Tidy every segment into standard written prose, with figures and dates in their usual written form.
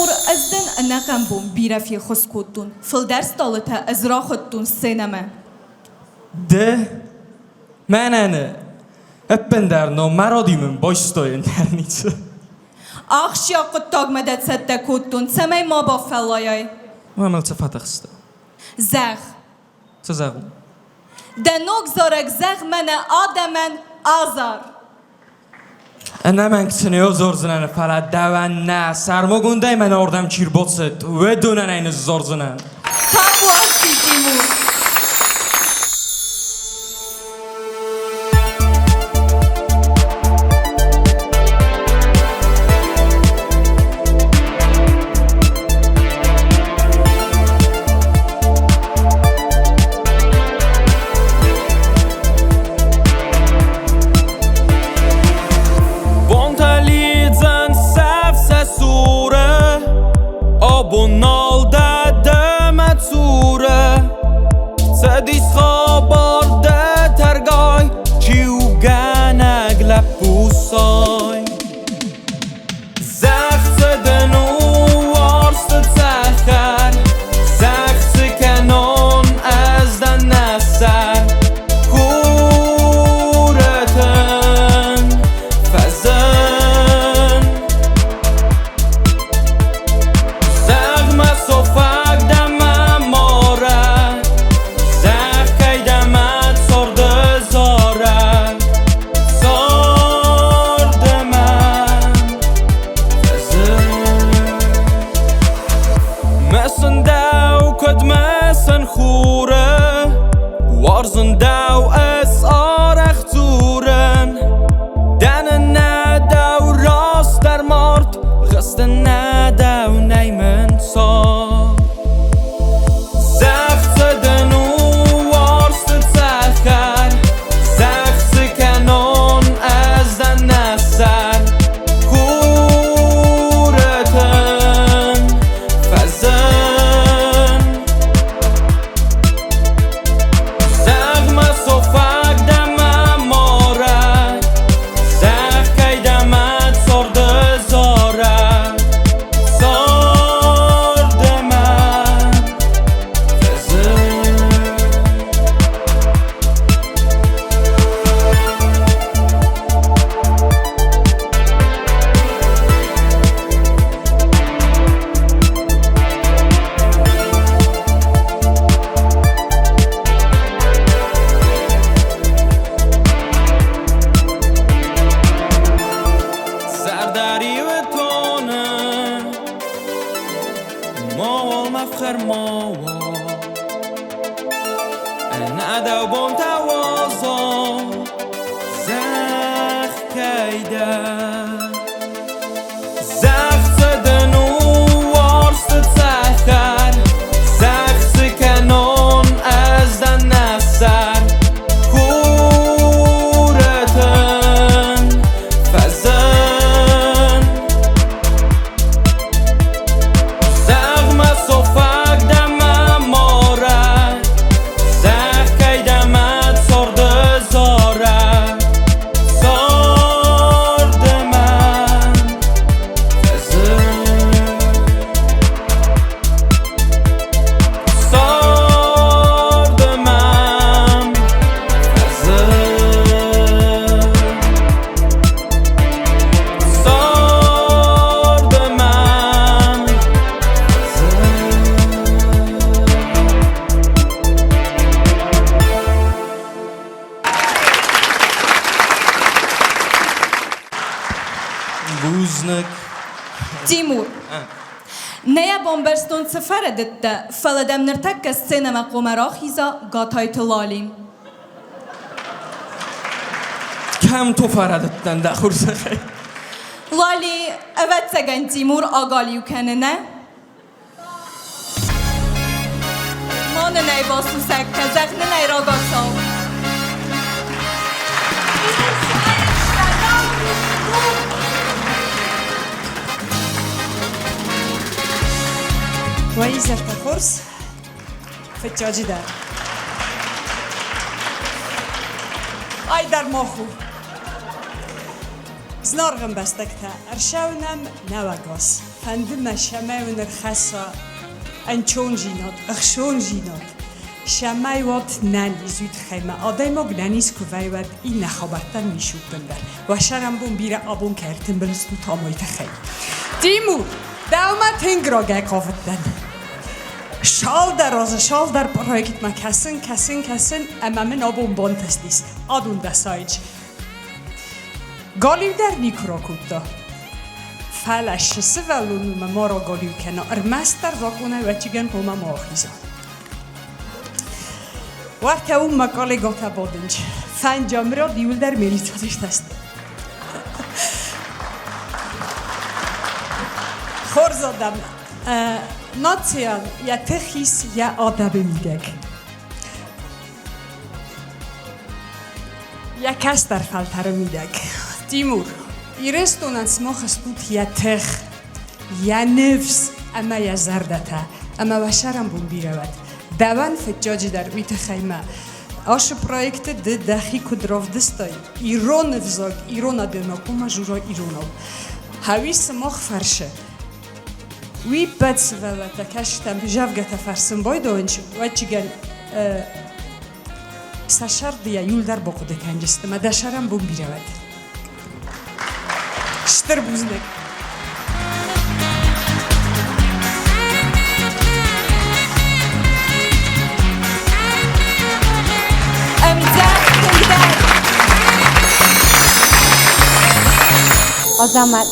Тимур, ӕз дын ӕнӕхъӕн бон бирӕ феххуыс кодтон. Фылдӕр стъалытӕ ӕз рахуыдтон сценӕмӕ. Ды? Мӕнӕн ӕппындӕр ном мӕ роди мын байстой ӕндӕр ницы. Ахсджиаг хъуыддагмӕ дӕ цӕттӕ кодтон, цӕмӕй ма бафӕллайай. Мӕ мыл цы фӕтыхстӕ? Зӕгъ. Цы зӕгъон? Дӕ ног зарӕг зӕгъ мӕнӕ адӕмӕн азар. Ӕнӕмӕнг сын ё дзордзынӕн, фӕлӕ дӕуӕн нӕ, сӕрмагондӕй мӕн ардӕм чи рбацыд, уыдонӕн ӕй ныдздзордзынӕн. Табуафси, Тимур! Бонтӕ лидзынц сӕ сӕ цуры, Абон нал дӕ дӕ мӕ цуры. Цӕдис хабар дӕ тӕргай, Чиугӕнӕг лӕппу сай. Зӕхх цы дын у уарзты цӕхӕр, Зӕхх цы кӕнон ӕз дӕн нӕ сӕр. Хуры тын фӕзын. Зӕгъ-ма, софаг дӕ мӕ морӕ, Зӕгъ, кӕй дӕ мӕ цорды зарӕг. Царды мӕ фӕзын. Мысын дӕу, куыд мысын хуры, Уарзын дӕу ӕз арӕх дзурын. Дӕнын нӕ дӕу растдӕр мард, Гъызтын нӕ дӕу нӕй мын цард. Зӕхх цы дын у уарзты цӕхӕр, Зӕхх цы кӕнон ӕз дӕн нӕ сӕр. Хуры тын фӕзын. Зӕгъ-ма, софаг дӕ мӕ морӕ, Зӕгъ, кӕй дӕ мӕ цорды зарӕг. Царды мӕ фӕзын. Сӕрдариуы тоны Мауал ма фхӕр, мауал. Ӕнӕдау бонтӕ уазал зӕхх кӕй дӕ. Зӕхх цы дын у уарзты цӕхӕр, Зӕхх цы кӕнон ӕз дӕн нӕ сӕр. Хуры тын фӕзын. Зӕгъ-ма, софаг дӕ мӕ морӕ, Зӕгъ, кӕй дӕ мӕ цорды зарӕг. Царды мӕ фӕзын. Царды мӕм фӕзын. Царды мӕм фӕзын. Бузныг. Тимур, нӕ йӕ бамбӕрстон, цы фӕрӕдыдтӕ, фӕлӕ дӕм ныртӕккӕ сценӕмӕ хъуамӕ рахиза Гатайты Лали. Кӕм то фӕрӕдыдтӕн дӕ хурзӕхӕй? Лали, ӕвӕццӕгӕн, Тимур агалиу кӕны, нӕ? Ма нын ӕй басусӕг кӕн, зӕгъ нын ӕй рагацау. Уӕ изӕртӕ хорз, фыццаджыдӕр. Ай дӕр мах у. Зынаргъ ӕмбӕстӕгтӕ, ӕрсӕуынӕм нӕуӕг аз. Фӕнды мӕ, цӕмӕй уын ӕрхӕсса ӕнцондзинад, ӕхсондзинад, цӕмӕй уат нӕниз, уый тыххӕй мӕ адӕймаг нӕниз куы вӕййы, уӕд иннӕ хабӕрттӕн ницы у ӕппындӕр. Уӕ сӕрӕнбон бирӕ абон кӕй ӕртымбыл стут ам, уый тыххӕй. Тимур, дӕумӕ тынг рагӕй хъавыдтӕн. Цалдӕр азы, цалдӕр проектмӕ кӕсын, кӕсын, кӕсын, ӕмӕ мын абон бантыстис. Адон дӕ сайдж. Галиу дӕр никуы ракодта. Фӕлӕ сывӕллонмӕ ма рагалиу кӕна, ӕрмӕстдӕр закъонӕй ӕвӕццӕгӕн хъуамӕ ма ахиза. Уӕртӕ уым мӕ коллегӕтӕ бадынц. Фӕнджамырад иуылдӕр милицӕ сты. Хорз адӕм, нацийӕн йӕ тых ис йӕ адӕмы мидӕг. Йӕ кӕстӕр фӕлтӕры мидӕг. Тимур, Ирыстонӕн сымах стут йӕ тых, йӕ ныфс ӕмӕ йӕ зӕрдӕтӕ, ӕмӕ уӕ сӕрӕнбон бирӕ уӕд. Дӕуӕн фыццаджыдӕр уый тыххӕй мӕ ашы проекты ды дӕхи куыд равдыстай, ирон ӕвзаг, ирон адӕммӕ хъуамӕ дзурай иронау. Хӕуи сымах фӕрсы. Уый ппӕт сывӕллӕттӕ кӕстӕм зӕвгӕтӕ фӕрсын байдайынц, уӕдчигӕн сӕ сӕрдыйӕ иуылдӕр бахъуыды кӕнджысты мӕ дӕ сӕрӕн бон бирӕ уӕд. Стыр бузныг! Ӕмдзӕгъд тынгдӕр! Азамат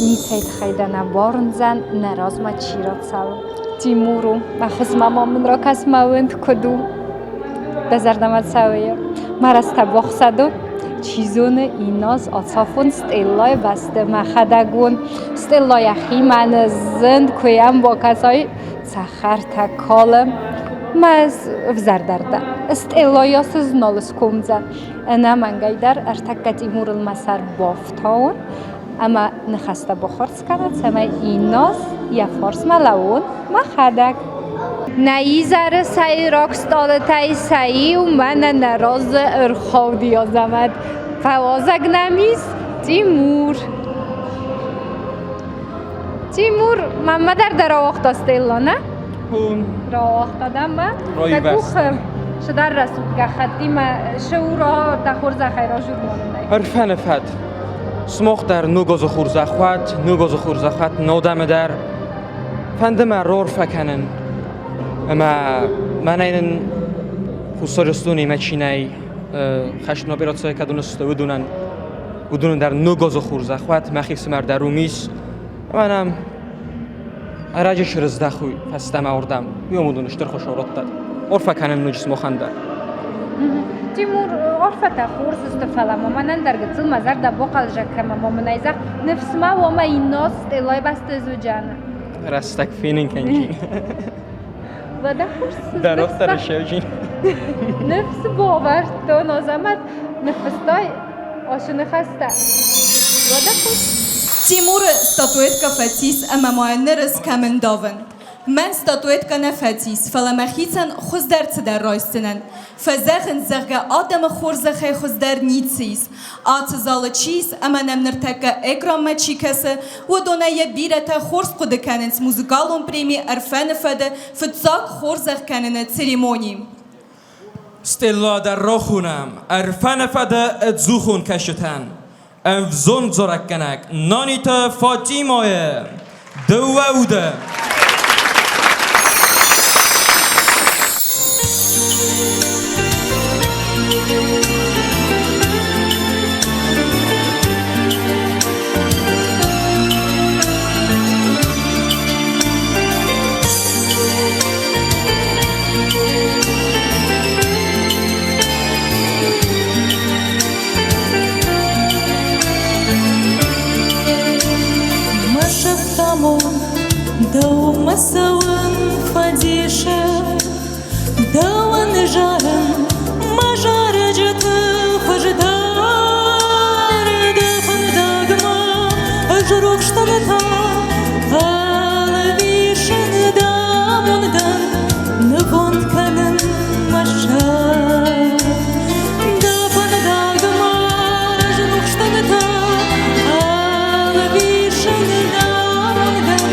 ницӕй тыххӕй дӕ нӕ бауырндзӕн, нӕ размӕ чи рацӕуы. Тимур у. Ӕххуысмӕ ма мын ракӕс мӕ уынд куыд у. Дӕ зӕрдӕмӕ цӕуы. Мӕ рӕзтӕ бахсӕд у. Чи зоны, инназ ацафон Стеллайы бӕсты мӕхӕдӕг уон. Стелла йӕхимӕ ныззынд, куы йӕм бакӕсай, цӕхӕртӕ калы. Мӕ ӕвзӕрдӕр дӕ. Стеллайӕ сызнал скомдзӕн. Ӕнӕмӕнгӕй дӕр ӕртӕккӕ Тимурыл мӕ сӕр бафтауын ӕмӕ ныхӕстӕ бахардз кӕнын, цӕмӕй инназ йӕ фарсмӕ лӕууон мӕхӕдӕг. Нӕ изӕры сӕйраг стъалытӕй сӕ иу мӕнӕ нӕ разы ӕрхауди Азӕмӕт. Фӕуазӕг нӕм ис Тимур. Тимур, мӕнмӕ дӕр дӕ рауагъта Стелла, нӕ? Рауагъта дӕ мӕ? Дӕ къухы цыдӕр рӕсугъд гӕххӕттимӕ сыура дӕ хорзӕхӕй разурмонынӕй. Ӕрфӕны фӕд. Смох дӕр ногозы хурзӕхуат, ногозы хурзӕхуат нодӕмӕ дӕр. Фӕнды мӕ рорфӕ кӕнын. Ӕмӕ мӕнӕй нын Хуссар Ирыстони мӕ чи нӕй хӕстон операцийы кӕд уынысты, уыдонӕн уыдонӕн дӕр ногозы хурзӕхуат, мӕхи фсымӕр дӕр уым ис. Ӕмӕ нӕм ӕрӕджы срыздӕхуй фӕстӕмӕ уырдӕм. Уый уыдон стыр хуысау радтат. Арфӕ кӕнӕм ноджы сымахӕн дӕр. Тимур, арфӕтӕ хорз сты, фӕлӕ ма мӕнӕн дӕр гыццыл мӕ зӕрдӕ бахъӕлдзӕг кӕма, ма мын ӕй зӕгъ, ныфс ма уомӕ иннос стъелой бӕсты зуджаны. Рӕстӕг фенын кӕнджин. Уӕдӕ хорз. Дӕрохтӕр сӕвджин. Ныфс бавӕрдтон, Азӕмӕт ныффыстай ацы ныхӕстӕ. Уӕдӕ хорз. Тимуры статуэткӕ фӕцис ӕмӕ ма ныр скӕмын давын. Мӕн статуэткӕ нӕ фӕцис, фӕлӕ мӕхицӕн хуыздӕр цыдӕр райсдзынӕн. Фӕзӕгъынц, зӕгъгӕ, адӕмы хорзӕхӕй хуыздӕр ницы ис. Ацы залы чи ис ӕмӕ нӕм ныртӕккӕ экранмӕ чи кӕсы, уыдонӕй йӕ бирӕтӕ хорз хъуыды кӕнынц музыкалон преми Ӕрфӕны фӕды фыццаг хорзӕх кӕныны церемони. Стелла дӕр рохунӕм, Ӕрфӕны фӕды ӕдзухон кӕсджытӕн. Ӕвзонг дзорӕггӕнӕг Наниты Фатимайы дыууӕ уды. Дӕумӕ цӕуын фӕдисы, Дӕуӕн зарын мӕ зарӕджыты хуыздӕр. Дӕ фӕндагмӕ ӕз рухс та ӕлвисын дӕ амондӕн нывонд кӕнын мӕ сӕр. Дӕ фӕндагмӕ ӕз рухс та ӕлвисын дӕ амондӕн.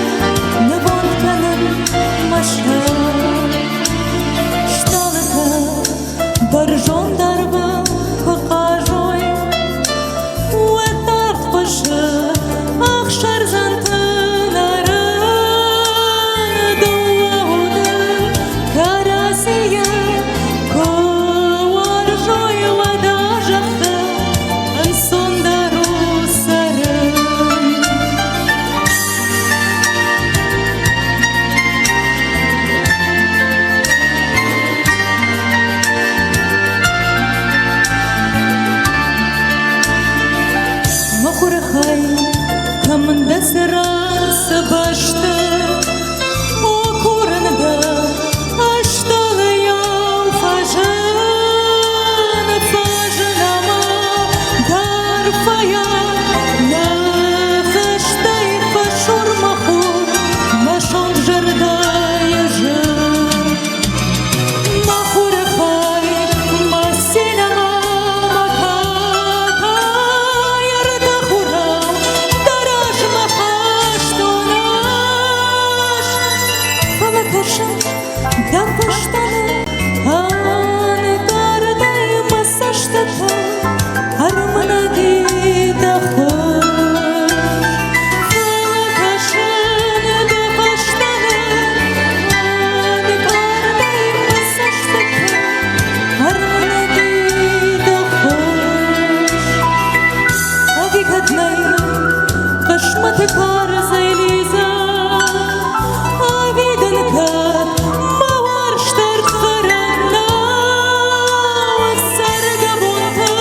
хай, кӕм дӕ цӕрӕн, цы бӕсты? О, курын дӕ, ӕстъалыйау фӕзын, фӕзын ӕмӕ дӕ арфӕйӕ нӕ фӕстӕй фӕсур мӕ хур, мӕ сонт зӕрдӕйы зын. Мӕ хуры хай, мӕ цин ӕмӕ мӕ катай, ӕрдӕхурау дӕ размӕ хастон ӕз. Фӕлӕ кӕсын дӕ фӕстӕ ӕнкъардӕй мӕ цӕстытӕ ӕрмынӕг и дӕ хуыз. Фӕлӕ кӕсын дӕ фӕстӕ ӕнкъардӕй мӕ цӕстытӕ ӕрмынӕг и дӕ хуыз. Ӕви кӕд нӕй хъысмӕты карзӕй лидзӕг, ӕви дын кӕд мӕ уарзт ӕрдхӕрӕн нӕу, цӕргӕбонты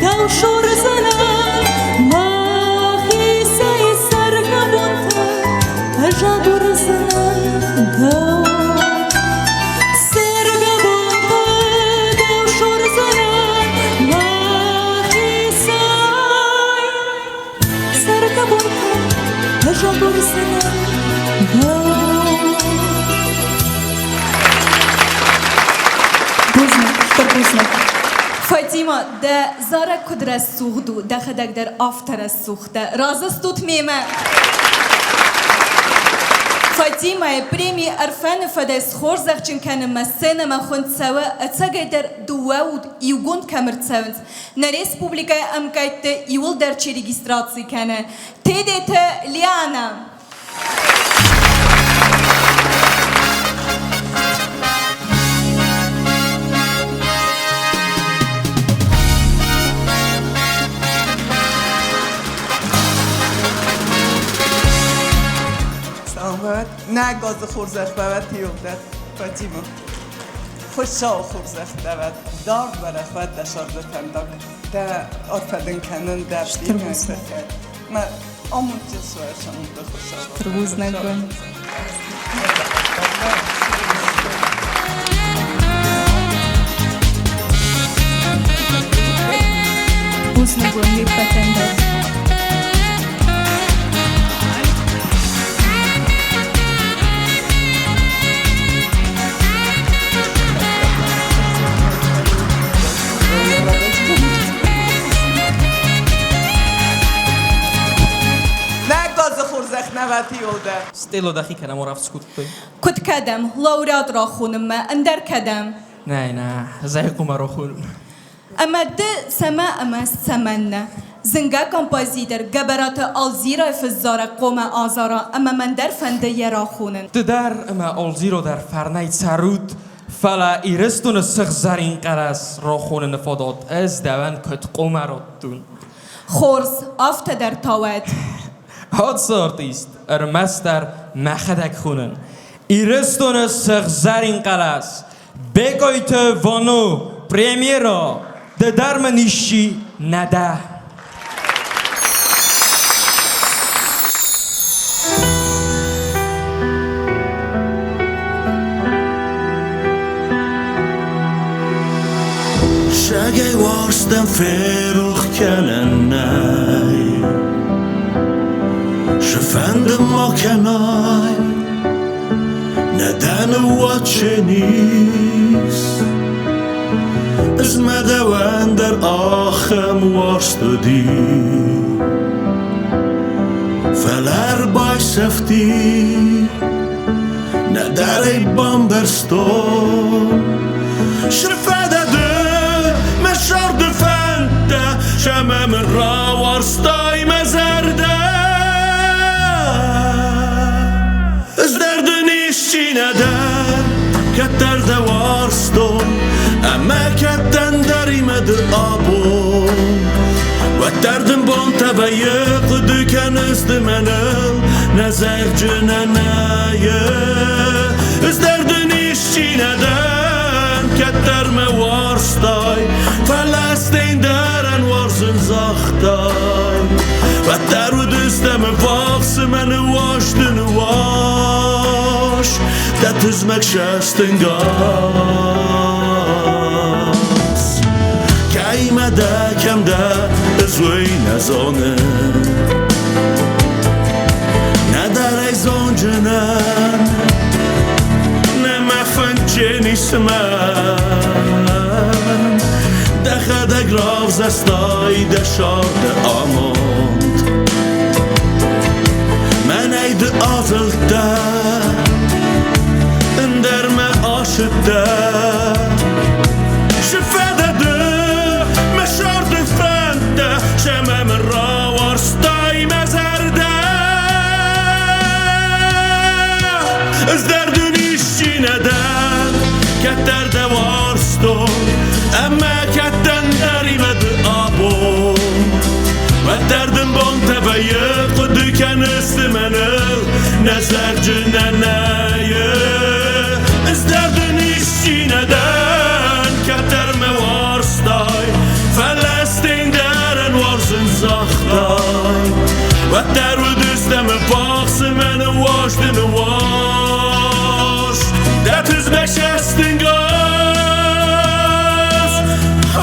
дӕу сурдзынӕн мӕхицӕй, цӕргӕбонты ӕз агурдзынӕн дӕу. Цӕргӕбонты дӕу сурдзынӕн мӕхицӕй, цӕргӕбонты ӕз агурдзынӕн дӕу. Бузныг, стыр бузныг. Фатима, дӕ зарӕг куыд рӕсугъд у, дӕхӕдӕг дӕр афтӕ рӕсугъд дӕ. Разы стут мемӕ? Фатимайы преми Ӕрфӕны фӕдӕй схорзӕхджын кӕнынмӕ сценӕмӕ хуынд цӕуы ӕцӕгӕйдӕр дыууӕ уд иугонд кӕм ӕрцӕуынц, нӕ республикӕйы ӕмкъӕйтты иуылдӕр чи регистраци кӕны, Тедеты Лиана. Нӕ газы хорзӕх бавӕд иуылдӕр, Фатима. Хуыцауы хорзӕх дӕ уӕд, дард уӕрӕх уӕд дӕ сӕрды фӕндаг. Дӕ арфӕ дын кӕнын дӕ премияйы тыххӕй. Мӕ амондджын суай самонды Хуыцау. Стыр бузныг уын. Бузныг уын уе ппӕтӕн дӕр. Нӕ газы хорзӕх нӕ уӕд дӕ. Стело дӕхи кӕдӕм урафт скодтой? Куыд кӕдӕм? Лауреат рахонынмӕ, ӕндӕр кӕдӕм? Нӕ, нӕ, ӕз хъуамӕ рахонын. Ӕмӕ ды цӕмӕ ӕмӕ цӕмӕннӕ? Зынгӕ композитор Гӕбӕраты Алзирайы фыззарӕг хъомӕ азара ӕмӕ мӕн дӕр фӕнды йӕ рахонын. Ды дӕр ӕмӕ Алзиро дӕр фӕрнӕй цӕрут, фӕлӕ Ирыстоны сыгъзӕрин хъӕлӕс рахоныны фадат ӕз дӕуӕн куыд хъуамӕ раттон? Хорз, афтӕ дӕр та уӕд. Ацы артист ӕрмӕстдӕр мӕхӕдӕг хонын. Ирыстоны сыгъзӕрин хъӕлӕс Бекъойты Вано, премьера, ды дӕр мын исчи нӕ дӕ. Сагӕй уарзтӕн ферох кӕнӕн нӕй. Цы фӕнды ма кӕнай, нӕ дӕ ныууадзӕнис. Ӕз мӕ дӕуӕн дӕр ахӕм уарзт уыди. Фӕлӕ ӕрбайсӕфти, нӕдӕр ӕй бамбӕрстон. Сырфӕдӕ ды мӕ зӕрды фӕндтӕ, Сӕмӕ мын рауарзтай мӕ зӕрдӕ. Ӕз дӕр дын исчи нӕ дӕн, кӕддӕр дӕ уарзтон, Ӕмӕ кӕд ӕндӕримӕ ды абон. Уӕддӕр дын бонтӕ вӕййы, хъуыды кӕныс ды мӕныл, Нӕ зӕгъджынӕ нӕйы. Ӕз дӕр дын исчи нӕ дӕн, кӕддӕр мӕ уарзтай, Фӕлӕ стӕй дӕрӕн уарзын загътай. Уӕддӕр уыдыстӕм ӕввахс ӕмӕ ныуас ды ныуас, дӕ тызмӕг сӕстынгас. Кӕимӕ дӕ, кӕм дӕ, ӕз уый нӕ зонын. Нӕдӕр ӕй зонджынӕн, нӕ мӕ фӕндджын ис мӕн. Дӕхӕдӕг равзӕрстай дӕ сӕрды амонд. Мӕнӕй ды азылдтӕ, ӕндӕр мӕ асыдтӕ. Цы фӕдӕ ды, мӕ сӕрды фӕндтӕ, цӕмӕ мын рауарзтай мӕ зӕрдӕ? Ӕз дӕр дын исчи нӕ дӕн, кӕддӕр дӕ уарзтон, ӕмӕ кӕддӕндӕримӕ ды абон. Уӕддӕр дын бонтӕ вӕййы, хъуыды кӕныс ды мӕныл, нӕ зӕрджынӕ нӕйы. Ӕз дӕр дын исчи нӕ дӕн, кӕддӕр мӕ уарзтай, фӕлӕ стендӕрӕн уарзын загътай. Уӕддӕр уыдыстӕм ӕввахс ӕмӕ ныууас ды ныууас, дӕ тызмӕг сӕстынгас. Oh,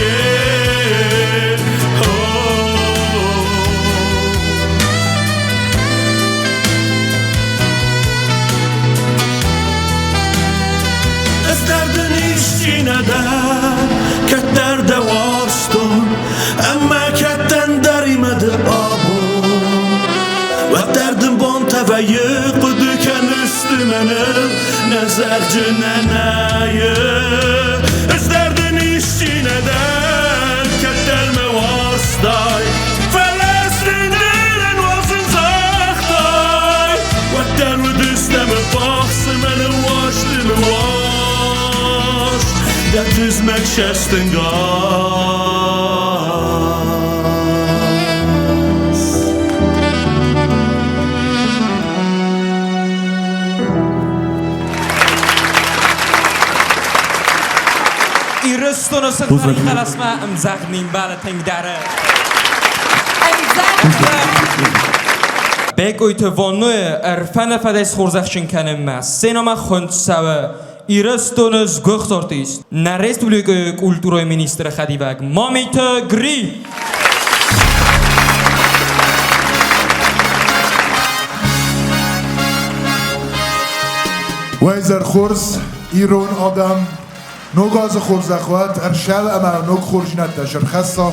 yeah. Oh. Ӕз дӕр дын исчи нӕ дӕн, кӕддӕр дӕ уарзтон, ӕмӕ кӕддӕндӕримӕ ды абон. Уӕддӕр дын бонтӕ вӕййы, хъуыды кӕныс ды мӕныл, нӕ зӕгъджынӕ нӕйы. Ӕз дӕр дын исчи нӕ дӕн, кӕддӕр мӕ уарзтай, фӕлӕ стындӕрӕн уарзын загътай. Уӕддӕр уыдыстӕм ӕввахс ӕмӕ ныууас ды ныууас, дӕ тызмӕг сӕстынгас. Ирыстоны сыгъзӕрин хъӕлӕсмӕ ӕмдзӕгъд не мбӕлы тынгдӕры. Бекъойты Воннойы ӕрфӕны-фӕдӕй схорзӕхджын кӕнынмӕ сценӕмӕ хуынд цӕуы Ирыстоны сгуыхт артист, нӕ республикӕйы культурӕйы министры хӕдивӕг Мамиты Гри. Уӕ хорз, ирон адӕм! Ног азы хорзӕх уӕд, ӕрсӕл ӕмӕ ног хорздзинӕдтӕ сӕрхӕсса,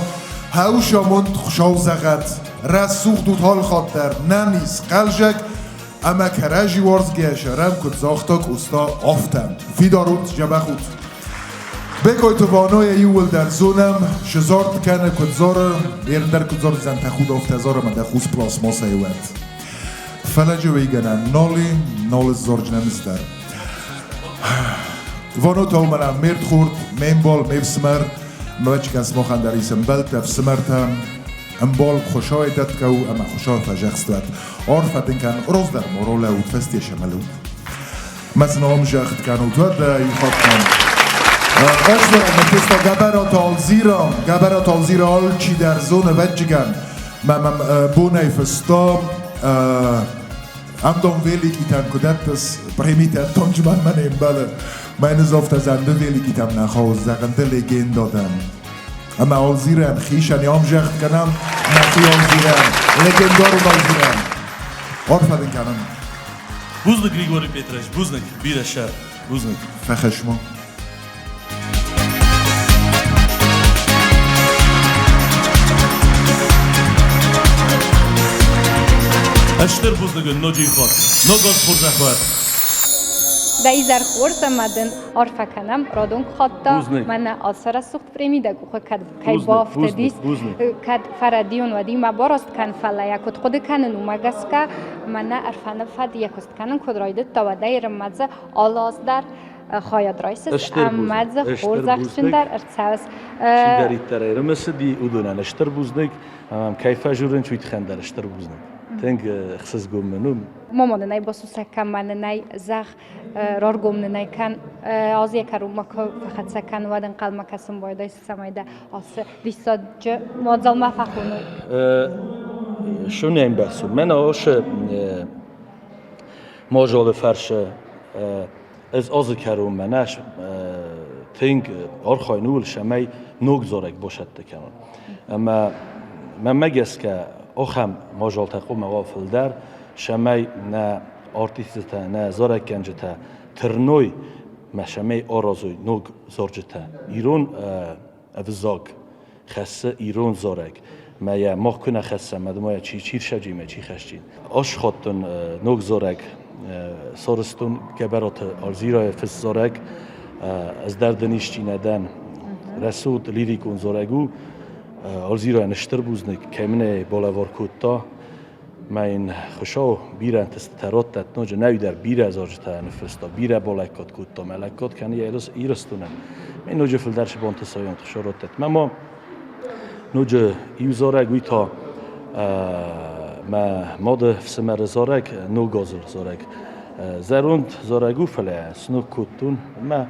хӕус амонд Хуыцау зӕгъӕд, рӕсугъд ут алхатт дӕр, нӕниз, хъӕлзӕг ӕмӕ кӕрӕдзи уарзгӕйӕ сӕрӕн куыд загъта Къоста, афтӕ. Фидар ут, дзӕбӕх ут! Бекъойты Ванойӕ иууылдӕр зонӕм, цы зард кӕны, куыд зары, ӕндӕр куыд зардзӕн тӕхуд афтӕ зары ӕмӕ дӕ хъус пластмассӕйы уӕд. Фӕлӕ джеуейгӕнӕн нал и, нал ысзарджынӕн ыздӕр. Вано та уымӕн ме рдхорд, ме мбал, ме фсымӕр, мӕ смахӕн дӕр ис ӕмбӕлттӕ, ӕфсымӕртӕ, ӕмбал Хуыцауӕй дӕтгӕ у ӕмӕ Хуыцауы фӕзӕхст уӕд. Арфӕ дын кӕн, раздӕр ма ралӕуут, фӕсте сӕмӕлут. Мӕ сын ӕмзӕгъд кӕнут, уӕд иу хатт мӕм. Ӕз ныффыста Гӕбӕраты Алзира. Гӕбӕраты Алзира алчидӕр зоны, ӕвӕццӕгӕн, мӕ мӕм бонӕй фыста Антон великитӕн куы дӕттыс, премитӕ Антон мӕ не мбӕлы. Мӕн зофтӕ зӕнды великитӕм нӕ хъӕуы, зӕгъын ды легенда дӕн. Ӕмӕ Алзирӕн хисӕн ӕмзӕгъд кӕнӕм, нӕхи Алзирӕн, легендарон Алзирӕн. Арфӕ дын кӕнын. Бузныг, Григорий Петрович, бузныг, бирӕ сӕр, бузныг. Фӕхӕсс ма. Стыр бузныг ын ноджы иу хатт. Ног аз хорзӕх уӕд! Дӕ изӕр хорз ӕмӕ дын арфӕ кӕнӕм радон хатта мӕнӕ ацы рӕсугъд преми дӕ къухы кӕд кӕй бафтыдис, кӕд фӕрӕдийон, уӕд ма бараст кӕн, фӕлӕ йӕ куыд хъуыды кӕнын, уымӕ гӕсгӕ мӕнӕ ӕрфӕны фӕд йӕ куыст кӕнын куыд райдыдта, уӕдӕй ӕрмӕ дзы алы аз дӕр хайад райсыс ӕмӕ дзы хорзӕхджын дӕр ӕрцӕуыс. Чидӕриддӕр ӕрымысыди, уыдонӕн стыр бузныг, кӕй фӕжурынц, уый тыххӕн дӕр стыр бузныг. Тынг ӕхсызгон мын у. Ма нын ӕй басусӕг кӕн, ма нын ӕй зӕгъ, раргом нын ӕй кӕн. Азы йӕ кӕронмӕ куы фӕхӕццӕ кӕн, уӕд ӕнхъӕлмӕ кӕсын байдайыс, цӕмӕй дӕ ацы диссаджы мадзалмӕ фӕхоной. Шунӕм бацу. Мӕнӕ ошы мазалы фӕрсы ӕз азы кӕронмӕ нӕ тынг архайын ууыл, цӕмӕй ног зарӕг басӕтты кӕнон. Ӕмӕ мӕнмӕ гӕсгӕ ахӕм мадзалтӕ хъуамӕ уа фылдӕр, цӕмӕй нӕ артисттӕ, нӕ зарӕггӕнджытӕ тырной мӕ цӕмӕй аразой ног зарджытӕ. Ирон ӕвзаг хӕссы ирон зарӕг. Мӕ йӕ мах куы нӕ хӕссӕм, ӕмӕ ма йӕ чи чи рсӕджи мӕ чи хӕсджин. Ӕсхаттон ног зарӕг сарӕзтон Гӕбӕраты Альзирайы фыст зарӕг «Ӕз дӕр дын исчи нӕ дӕн». Рӕсугъд лирикон зарӕг у. Альзирайӕн стыр бузныг, кӕй мын ӕй балӕвар кодта. Мӕ йын Хуыцау бирӕ ӕнтыстытӕ радтӕд, ноджы нӕ дӕр бирӕ зарджытӕ ныффыста, бирӕ балӕггад кодта, мӕ лӕггад кӕны йӕ Ирыстонӕн. Мӕ ноджы фылдӕр сыбонты сайон Хуыцау радтӕд. Мӕ ма ноджы иу зарӕг, уый та мӕ мады фсымӕры зарӕг, ногазыл зарӕг. Зӕронд зарӕг у, фӕлӕ сног кодтон мӕ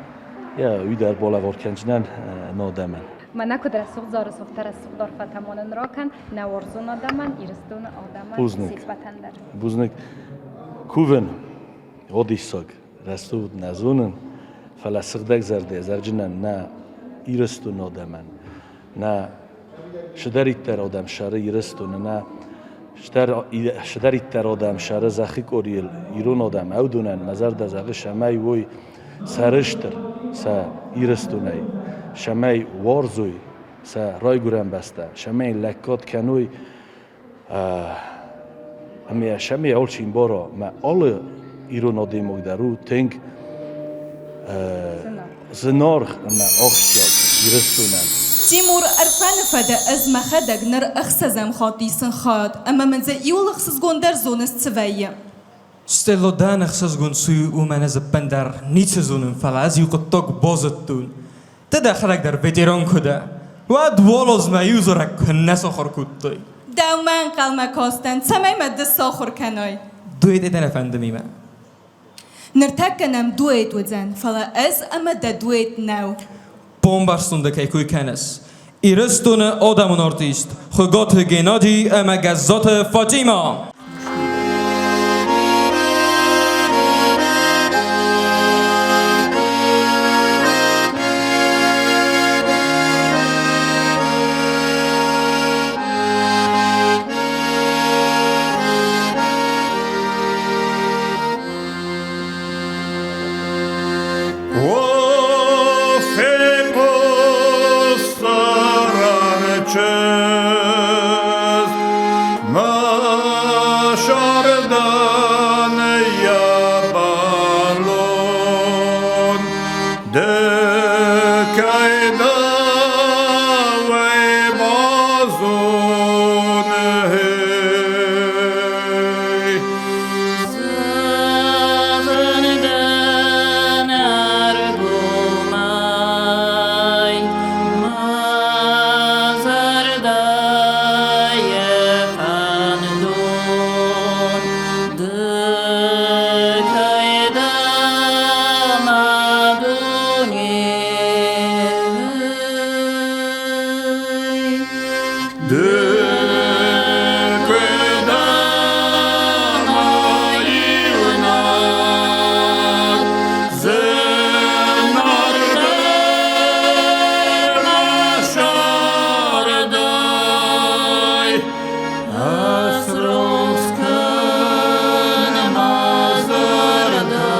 йӕ уый дӕр балӕвар кӕндзынӕн надӕмӕн. Мӕнӕ куыд рӕсугъд зары софтӕ рӕсугъд арфӕтӕ ма нын ракӕн нӕ уарзон адӕмӕн, Ирыстоны адӕмӕн, Бузныг. се ппӕтӕн дӕр. Бузныг. Кувын, о диссаг, рӕсугъд нӕ зонын, фӕлӕ сыгъдӕг зӕрдӕ зӕгъджынӕн нӕ Ирыстоны адӕмӕн, нӕ цыдӕриддӕр адӕм сӕры Ирыстоны, нӕ цыдӕриддӕр адӕм сӕры зӕххы къорийыл ирон адӕм ӕвдонӕн мӕ зӕрдӕ зӕгъы, цӕмӕй уой сӕрыстыр сӕ Ирыстонӕй, цӕмӕй уарзой сӕ райгуырӕн бӕстӕ, цӕмӕй лӕггад кӕной ӕмӕ цӕмӕй алчи ӕмбара, мӕ алы ирон адӕймаг дӕр у тынг зынаргъ ӕмӕ ахсджиаг Ирыстонӕн. Тимур Ӕрфӕны фӕдӕ ӕз мӕхӕдӕг ныр ӕхсӕзӕм хатт исын хайад ӕмӕ мын дзы иуыл ӕхсызгондӕр зоныс цы вӕййы. Стелло дӕн ӕхсызгон цы у, уымӕн ӕз ӕппындӕр ницы зонын, фӕлӕ ӕз иу хъуыддаг базыдтон. Ды дӕхӕдӕг дӕр ветеран куы дӕ, уӕд уал азмӕ иу зарӕг куыннӕ сахуыр кодтай? Дӕумӕ ӕнхъӕлмӕ кастӕн, цӕмӕй мӕ ды сахуыр кӕнай. Дуэт дӕ нӕ фӕнды мемӕ. Ныртӕккӕ нӕм дуэт уыдзӕн, фӕлӕ ӕз ӕмӕ дӕ дуэт нӕу. Бомбӕрстон дӕ кӕй кой кӕныс. Ирыстоны адӕмон артист Хуыгаты Геннадий ӕмӕ Гӕззаты Фатимӕ. О, фехъуысдзӕн чызг, мӕ сӕрдӕн йӕ бӕлон. Ды кӕй дӕ, уый базон, ей. Ды куы дӕ мӕ иунӕг зынаргъ мӕ сӕрдӕй, ӕсрухс кӕн мӕ зӕрдӕ.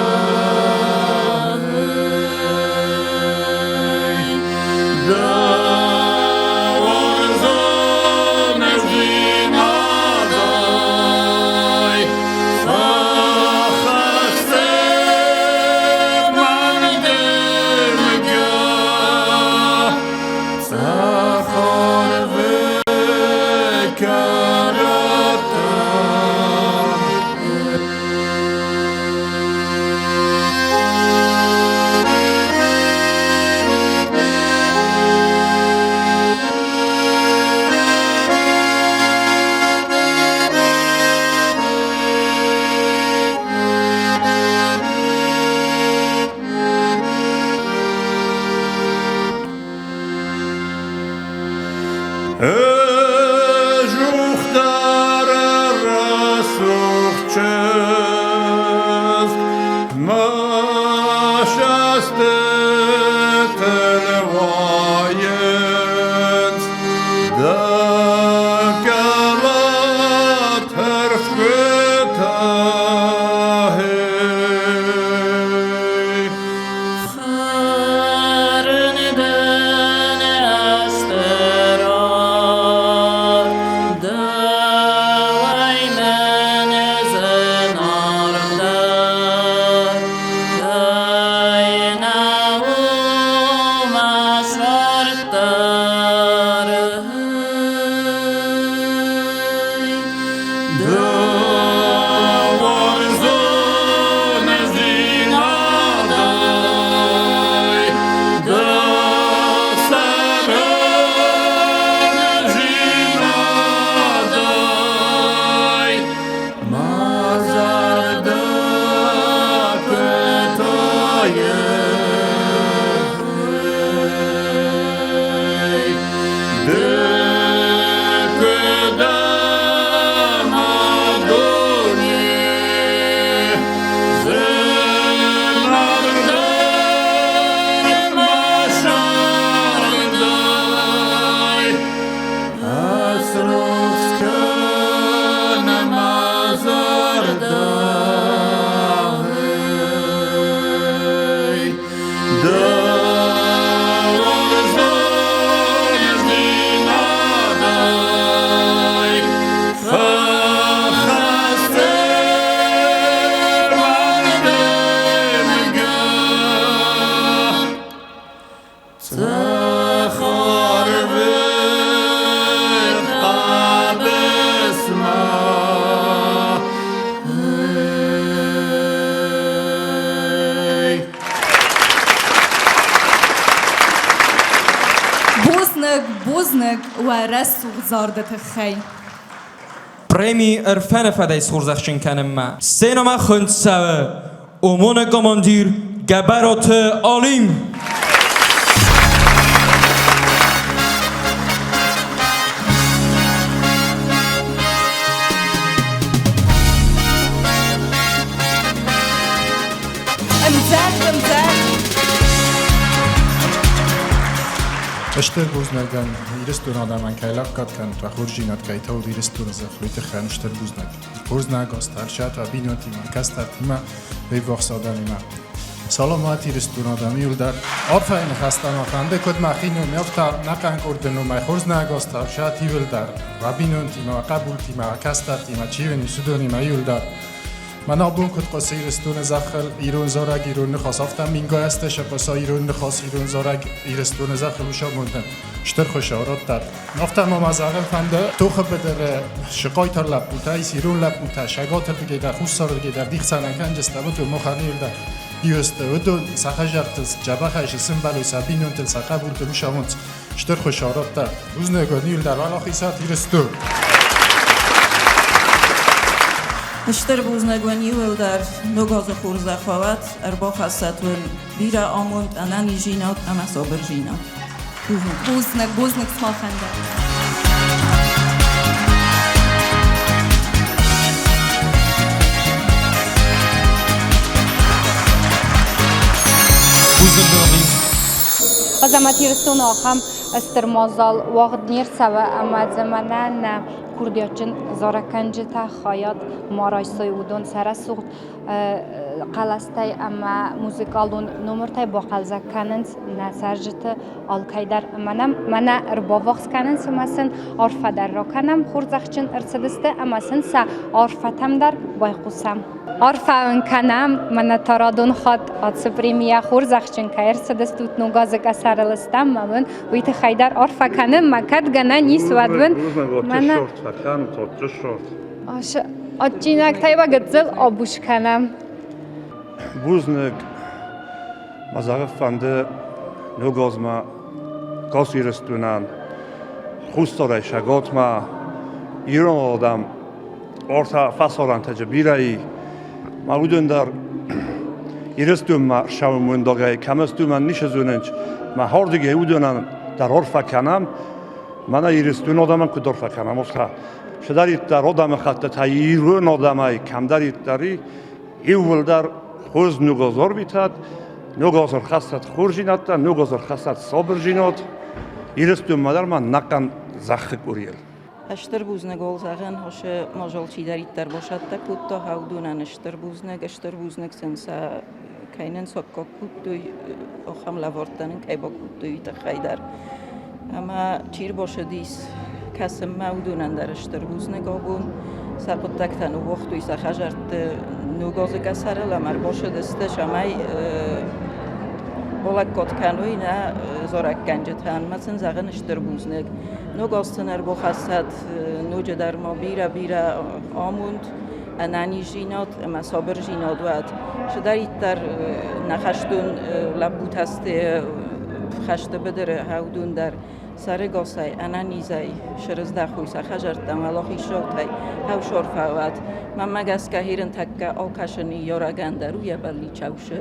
Дӕ уарзон Ӕздзухдӕр рӕсугъд чызг, мӕ цӕстытыл уайынц дӕ кӕлӕт ӕрфгуытӕ. Бузныг, бузныг уӕ рӕсугъд зарды тыххӕй. Преми ӕрфӕны-фӕдӕй схорзӕхджын кӕнынмӕ сценӕмӕ хуынд цӕуы ОМОН-ы командир Гӕбӕроты Алим. Ӕмдзӕгъд, ӕмдзӕгъд! Стыр бузнагӕн Ирыстоны адӕмӕн кӕй лӕггад кӕнут, уӕ хорздзинад кӕй тауд Ирыстоны зӕххыл, уый тыххӕн стыр бузнаг. Хорз нӕ ӕгас бинонтимӕ, кӕстӕртимӕ, ӕввахс адӕмимӕ. Саламат Ирыстоны адӕм иуылдӕр. Арфӕйы ныхӕстӕ мӕ фӕнды, куыд мӕхи ном, афтӕ ӕнӕхъӕн къорды номӕй хорз нӕ ӕгас иуылдӕр. Уӕ бинонтимӕ, уӕ хъӕбултимӕ, уӕ кӕстӕртимӕ, чи уын ис, уыдонимӕ иуылдӕр. Мӕн абон куыд хъуысы Ирыстоны зӕххыл ирон зарӕг, ирон ныхас, афтӕ мингай азтӕ сӕ хъуыса ирон ныхас, ирон зарӕг Ирыстоны зӕххыл усамондӕн стыр хуыцау радтӕд. Афтӕ ма мӕ зӕгъын фӕнды, тохы быдыры сыхъайтар лӕппутӕ ис, ирон лӕппутӕ, Сӕгатырдыгӕй дӕр, Хуссарырдыгӕй дӕр дихцӕнӕн кӕнджыстӕ, уыдон махӕн иуылдӕр иу сты. Уыдон сӕ хӕдзӕрттыл дзӕбӕхӕй сымбӕлой, сӕ бинонтыл, сӕ хъӕбултыл усамонд стыр хуыцау радтӕд. Бузныг уын иуылдӕр, уӕлахизат Ирыстон! Стыр бузныг уын иуылдӕр Ног азы хорзӕх уӕд, ӕрбахӕссӕт уын бирӕ амонд, ӕнӕниздзинад ӕмӕ сабырдзинад. Бузныг. Бузныг, бузныг сымахӕн дӕр. Бузныг, Ногим. Азамат Ирыстоны ахӕм стыр мадзал уагъд не рцӕуы ӕмӕ дзы мӕнӕ нӕ курдиатджын зарӕггӕнджытӕ хайад ма райсой, уыдон сӕ рӕсугъд хъӕлӕстӕй ӕмӕ музыкалон номыртӕй бахъӕлдзӕг кӕнынц нӕ цӕрджыты алкӕй дӕр. Ӕмӕ нӕм мӕнӕ ӕрбаввахс кӕнынц ӕмӕ сын арфӕ дӕр ракӕнӕм, хорзӕхджын ӕрцыдысты ӕмӕ сын сӕ арфӕтӕм дӕр байхъусӕм. Арфӕ уын кӕнӕм, мӕнӕ та радон хатт ацы премийӕ хорзӕхджын кӕй ӕрцыдыстут ног азы къӕсӕрыл стӕм, мӕ уын уый тыххӕй дӕр арфӕ кӕнын, мӕ кӕд гӕнӕн ис, уӕд уын мӕнӕ адджинӕгтӕй уӕ гыццыл абус кӕнӕм. Бузныг, мӕ зӕгъы фӕнды ног азмӕ гас Ирыстонӕн, Хуссарӕй Сӕгатмӕ ирон адӕм ӕртӕ фӕсарӕнтӕджы бирӕ и. Ма уыдон дӕр Ирыстонмӕ ссӕуынмондагӕй кӕм сты, уымӕн ницы зонынц. Мӕ хӕрдыгӕй уыдонӕн дӕр арфӕ кӕнӕм. Мӕнӕ Ирыстон адӕмӕн куыд арфӕ кӕнӕм, афтӕ. Цыдӕриддӕр адӕмыхӕттытӕ ирон адӕмӕй кӕмдӕриддӕр и, иууылдӕр хорз ногаз арвитӕд, ногаз ӕрхӕссӕд хорздзинӕдтӕ, ногаз ӕрхӕссӕд сабырдзинад. Ирыстонмӕ дӕр ма нӕхъӕн зӕххы къорийыл. Стыр бузныг ол зӕгъӕн, хосы мозол чидӕриддӕр босӕттӕ кодта, уыдонӕн стыр бузныг, стыр бузныг сын сӕ кӕй нын саккаг кодтой, ахӕм лӕвӕрттӕ нын кӕй бакодтой, уый тыххӕй дӕр. Ӕмӕ чи рбацыдис кӕсынмӕ, уыдонӕн дӕр стыр бузныг абон. Сӕ хъуыддӕгтӕ ныууагътой сӕ хӕдзӕртты ног азы къӕсӕрыл ӕмӕ ӕрбацыдысты, цӕмӕй балӕггад кӕной нӕ зарӕггӕнджытӕн. Мӕ сын зӕгъын стыр бузныг. Ног аз сын ӕрбахӕссӕд ноджыдӕр ма бирӕ-бирӕ амонд, ӕнӕниздзинад ӕмӕ сабырдзинад уӕд. Цыдӕриддӕр нӕ хӕстон лӕппутӕ сты хӕсты быдыры, уыдон дӕр сӕрыгасӕй, ӕнӕнизӕй срыздӕхой сӕ хӕдзӕрттӕм, уӕлахиззаутӕй ӕвзӕр фӕуӕд. Мӕнмӕ гӕсгӕ хирын тӕккӕ алкӕцы ныййарӕгӕн дӕр у йӕ бӕллиц ӕвсы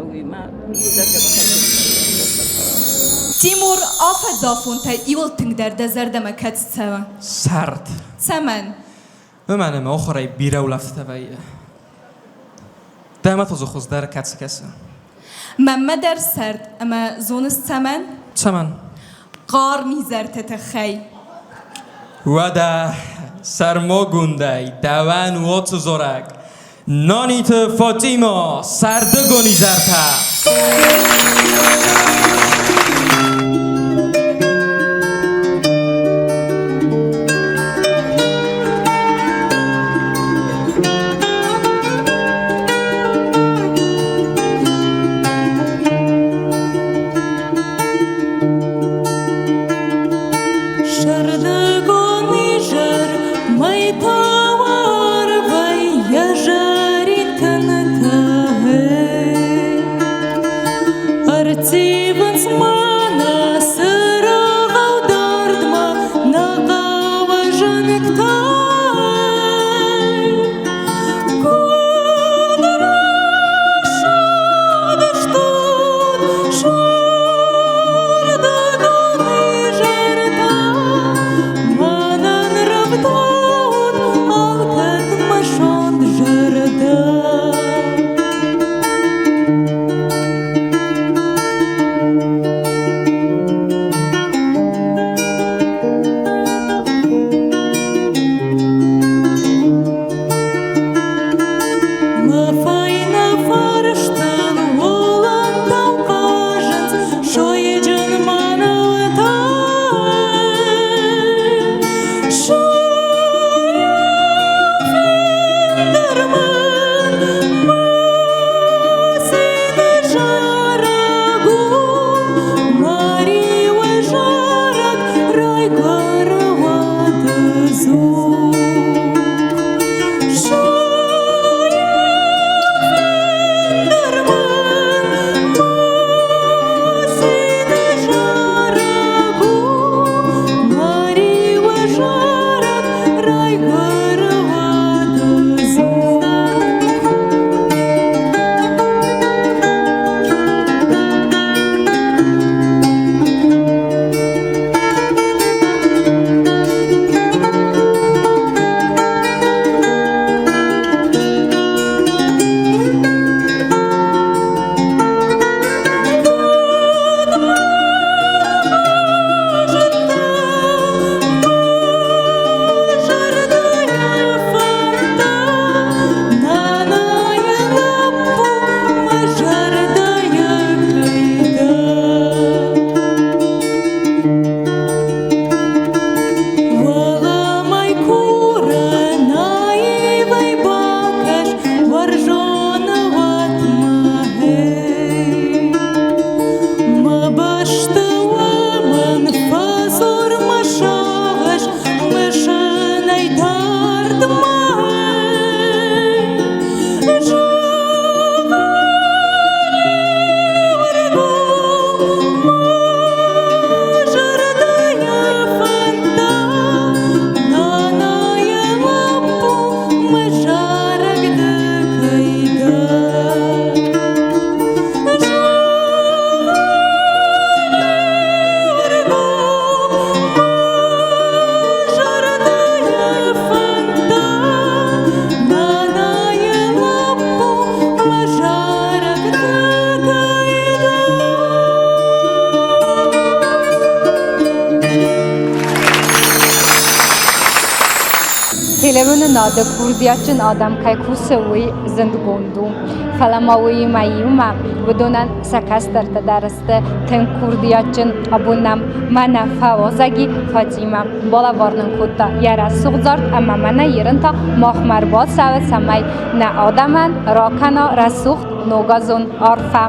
уыимӕ Тимур, афӕдзафонтӕй иуыл тынгдӕр дӕ зӕрдӕмӕ кӕд цӕуы? Сӕрд. Цӕмӕн? Уымӕн ӕмӕ охырӕй бирӕ улӕфтытӕ вӕййы. Дӕ мӕтозы хуыздӕр кӕцы кӕсы? Мӕнмӕ дӕр сӕрд, ӕмӕ зоныс цӕмӕн? Цӕмӕн? Хъарм изӕрты тыххӕй. Уӕдӕ сӕрмагондӕй дӕуӕн уоцы дзорӕг Наниты Фатима сӕрдыгон изӕртӕ. Сӕрдыгон изӕр мӕйтау арвӕй йӕ зӕрин тынтӕ. Ӕрттивы. Телеуынынады курдиатджын адӕм кӕй кусы, уый зындгонд у. Фӕлӕ ма уыимӕ иумӕ уыдонӕн сӕ кӕстӕртӕ дӕр сты тынг курдиатджын. Абон нӕм мӕнӕ фӕуазӕги Фатимӕ балӕвар нын кодта йӕ рӕсугъд зард ӕмӕ мӕнӕ ерын та махмӕ ӕрбацӕуы, цӕмӕй нӕ адӕмӕн ракӕна рӕсугъд ногазон арфӕ.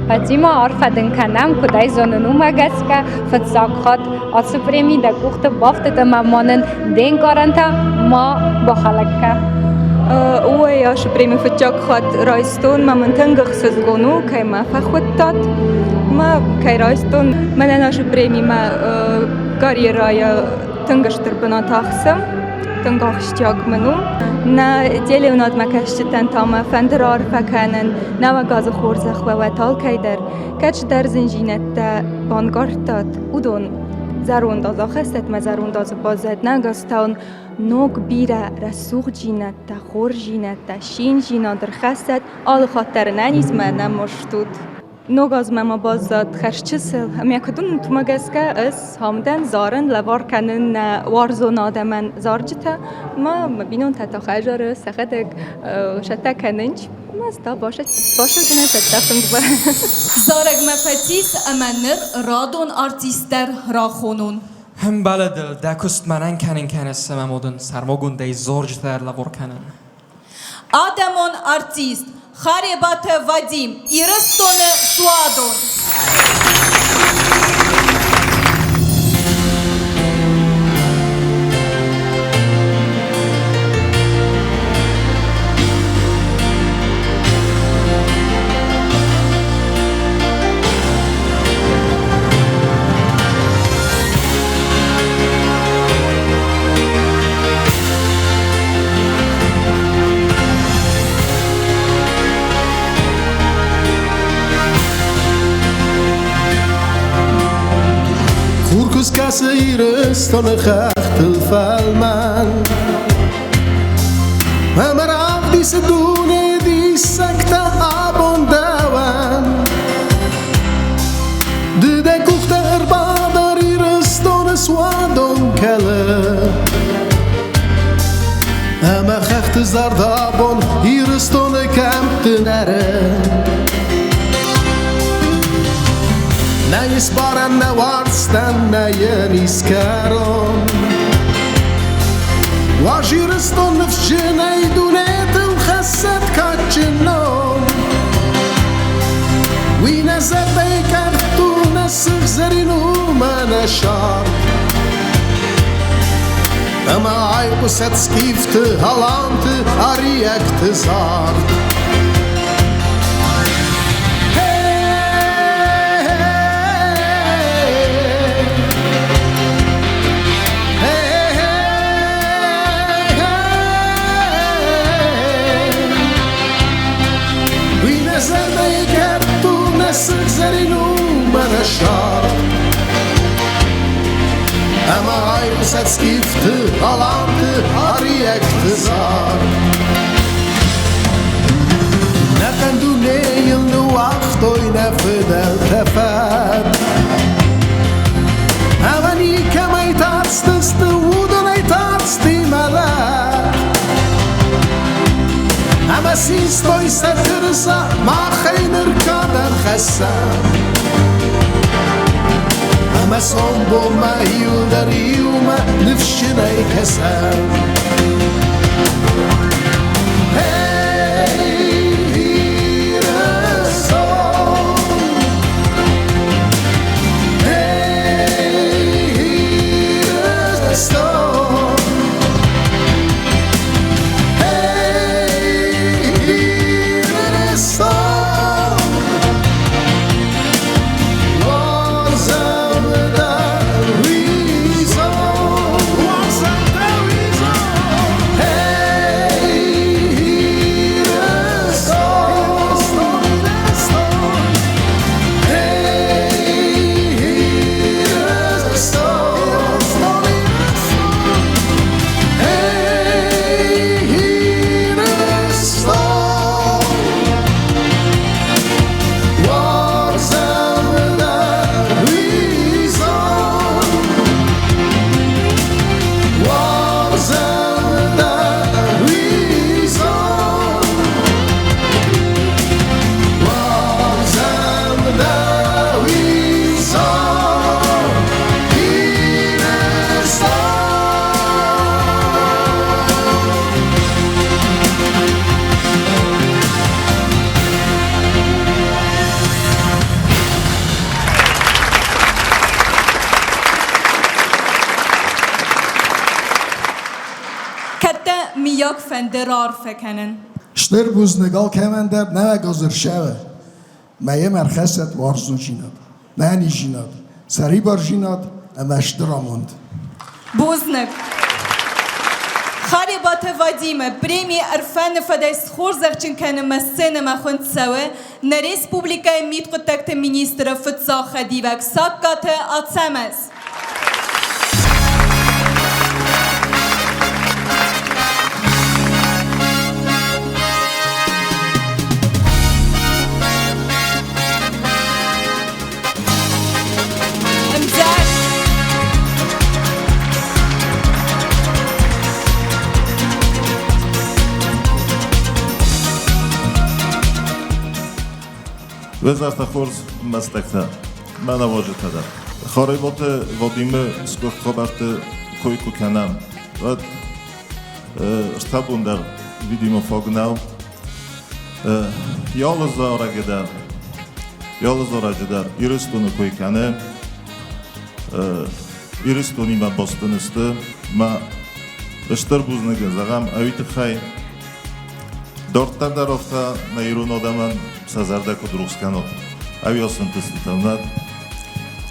Фатимӕ, арфӕ дын кӕнӕм, куыд ӕй зонын, уымӕ гӕсгӕ фыццаг хатт ацы преми дӕ къухты бафтыд ӕмӕ ма нын де нкъарӕнтӕ ма бахӕлӕг кӕ. Ой, ацы преми фыццаг хатт райстон, мӕ мын тынг ӕхсызгон у, кӕй мӕ фӕхуыдтат, мӕ кӕй райстон. Мӕнӕн ацы преми мӕ карьерӕйы тынг стыр бынат ахсы. Тынг ахсджиаг мын у. Нӕ телеуынадмӕ кӕсджытӕн та мӕ фӕнды раарфӕ кӕнын нӕуӕг азы хорзӕх уӕ уӕт алкӕйдӕр. Кӕд чидӕр зындзинӕдтӕ банкъардтат, уыдон зӕронд аз ахӕссӕт мӕ зӕронд азы баззад нӕ гӕстӕн ног бирӕ рӕсугъддзинӕдтӕ, хорздзинӕдтӕ, циндзинад ӕрхӕссӕд, алы хатт дӕр ӕнӕнизмӕ нӕ мастут. Ног азмӕ ма баззад хӕрзчысыл, ӕмӕ куыд уынут, уымӕ гӕсгӕ ӕз амдӕн зарын, лӕвар кӕнын нӕ уарзон адӕмӕн зарджытӕ, ӕмӕ мӕ бинонтӕ та хӕдзары сӕхӕдӕг сӕттӕ кӕнынц. Ӕмӕ ӕз та басӕрдынӕн цӕттӕ фынгмӕ. Зарӕгмӕ фӕцис ӕмӕ ныр радон артист дӕр рахонон. Ӕмбӕлы дыл, дӕ куыст мӕнӕн кӕнын кӕныс ӕмӕ мо дын сӕрмагондӕй зарджытӕ ӕрлӕвар кӕнын. Адӕмон артист Харебаты Вадим, Ирыстоны суадон. Хур куы скӕсы Ирыстоны хӕхтыл фӕлмӕн, Ӕмӕ равдисы дуне диссӕгтӕ абон дӕуӕн. Ды дӕ къухтӕ ӕрбадар Ирыстоны суадон кӕлы. Ӕмӕ хӕхты зард абон Ирыстоны кӕмтты нӕры. Нӕ исбарӕн, нӕ уарзтӕн, нӕ йын искӕрон. Уаз Ирыстон ныфсджынӕй дунетыл хӕссӕд кадджын ном. Уый нӕ зӕрдӕйы кӕрт у, нӕ сыгъзӕрин у мӕ нӕ сард. Ӕмӕ айхъуысӕд скифты, аланты, ариӕгты зард. Уый нӕ зӕрдӕйы кӕрт у, нӕ сыгъзӕрин у мӕ нӕ сард. Ӕмӕ айхъуысӕд скифты, аланты, ариӕгты зард. Нӕхъӕн дунейыл ныууагътой нӕ фыдӕлтӕ фӕд. Ӕмӕ никӕмӕй тарстысты, уыдонӕй тарсти мӕлӕт. Ӕмӕ систой сӕ тырыса, махӕй ныр кадӕн хӕссӕм. Ӕмӕ сомбонмӕ иуылдӕр иумӕ ныфсджынӕй кӕсӕм. Hey, Ирыстон! Hey, Ирыстон! Hey, Ирыстон! Уарзӕм дӕ уизон! Уарзӕм дӕ уизон! мыййаг фӕнды раарфӕ кӕнын? Стыр бузныг алкӕмӕн дӕр нӕуӕг азы рсӕвы. Мӕйӕм ӕрхӕссӕд уарзондзинад, нӕниздзинад, сӕрибардзинад ӕмӕ стыр амонд. Бузныг. Харебаты Вадимы преми Ӕрфӕны фӕдӕй схорзӕхджын кӕнынмӕ сценӕмӕ хуынд цӕуы нӕ республикӕйы мидхъуыддӕгты министры фыццаг хӕдивӕг Сагкаты Ацӕмӕз. Ӕмдзӕр. Уе хорз ӕмбӕстӕгтӕ, мӕ нӕуазджытӕ дӕр. Харебаты Вадимы сгуыхт хабӕртты кой куы кӕнӕм, уӕд ӕртӕ бон дӕр видимо фаг нӕу. Йӕ алы зарӕджы дӕр, йӕ алы зарӕджы дӕр Ирыстоны кой кӕны. Ирыстонимӕ баст ын сты. Мӕ стыр бузныг зӕгъӕм, ӕви тыххӕй Дарддӕр дӕр афтӕ нӕ ирон адӕмӕн сӕ зӕрдӕ куыд рухс кӕнот, ӕви ӕнтыстытӕ нӕ.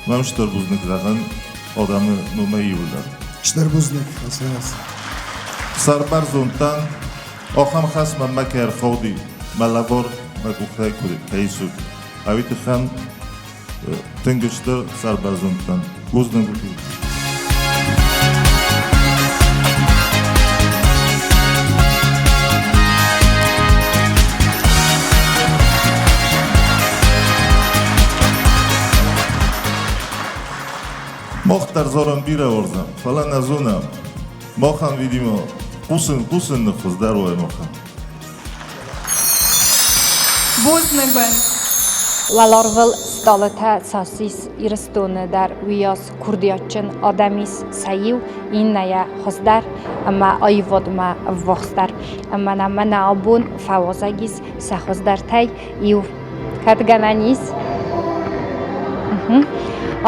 Мӕм стыр бузныг зӕгъын адӕмы номӕй иуылдӕр. Стыр бузныг, Ацӕмӕз. Сӕрбӕрзонд дӕн, ахӕм хӕс мӕнмӕ кӕй ӕрхауди, мӕ лӕвар мӕ къухтӕй кӕй исут. Ӕви тыххӕн тынг стыр сӕрбӕрзонд дӕн. Бузныг. Мах дӕр зарӕм бирӕ уарзӕм, фӕлӕ нӕ зонӕм. Махӕн, видимо, хъусын, хъусын ныххуыздӕр уай махӕн. Бузныг уӕн. Уӕларвыл стъалытӕ цас ис Ирыстоны дӕр, уыйас курдиатджын адӕм ис сӕ иу, иннӕйӕ хуыздӕр ӕмӕ аивадмӕ ӕввахсдӕр. Ӕмӕ нӕ мӕнӕ абон фӕуазӕг ис сӕ хуыздӕртӕй иу. Кӕд гӕнӕн ис?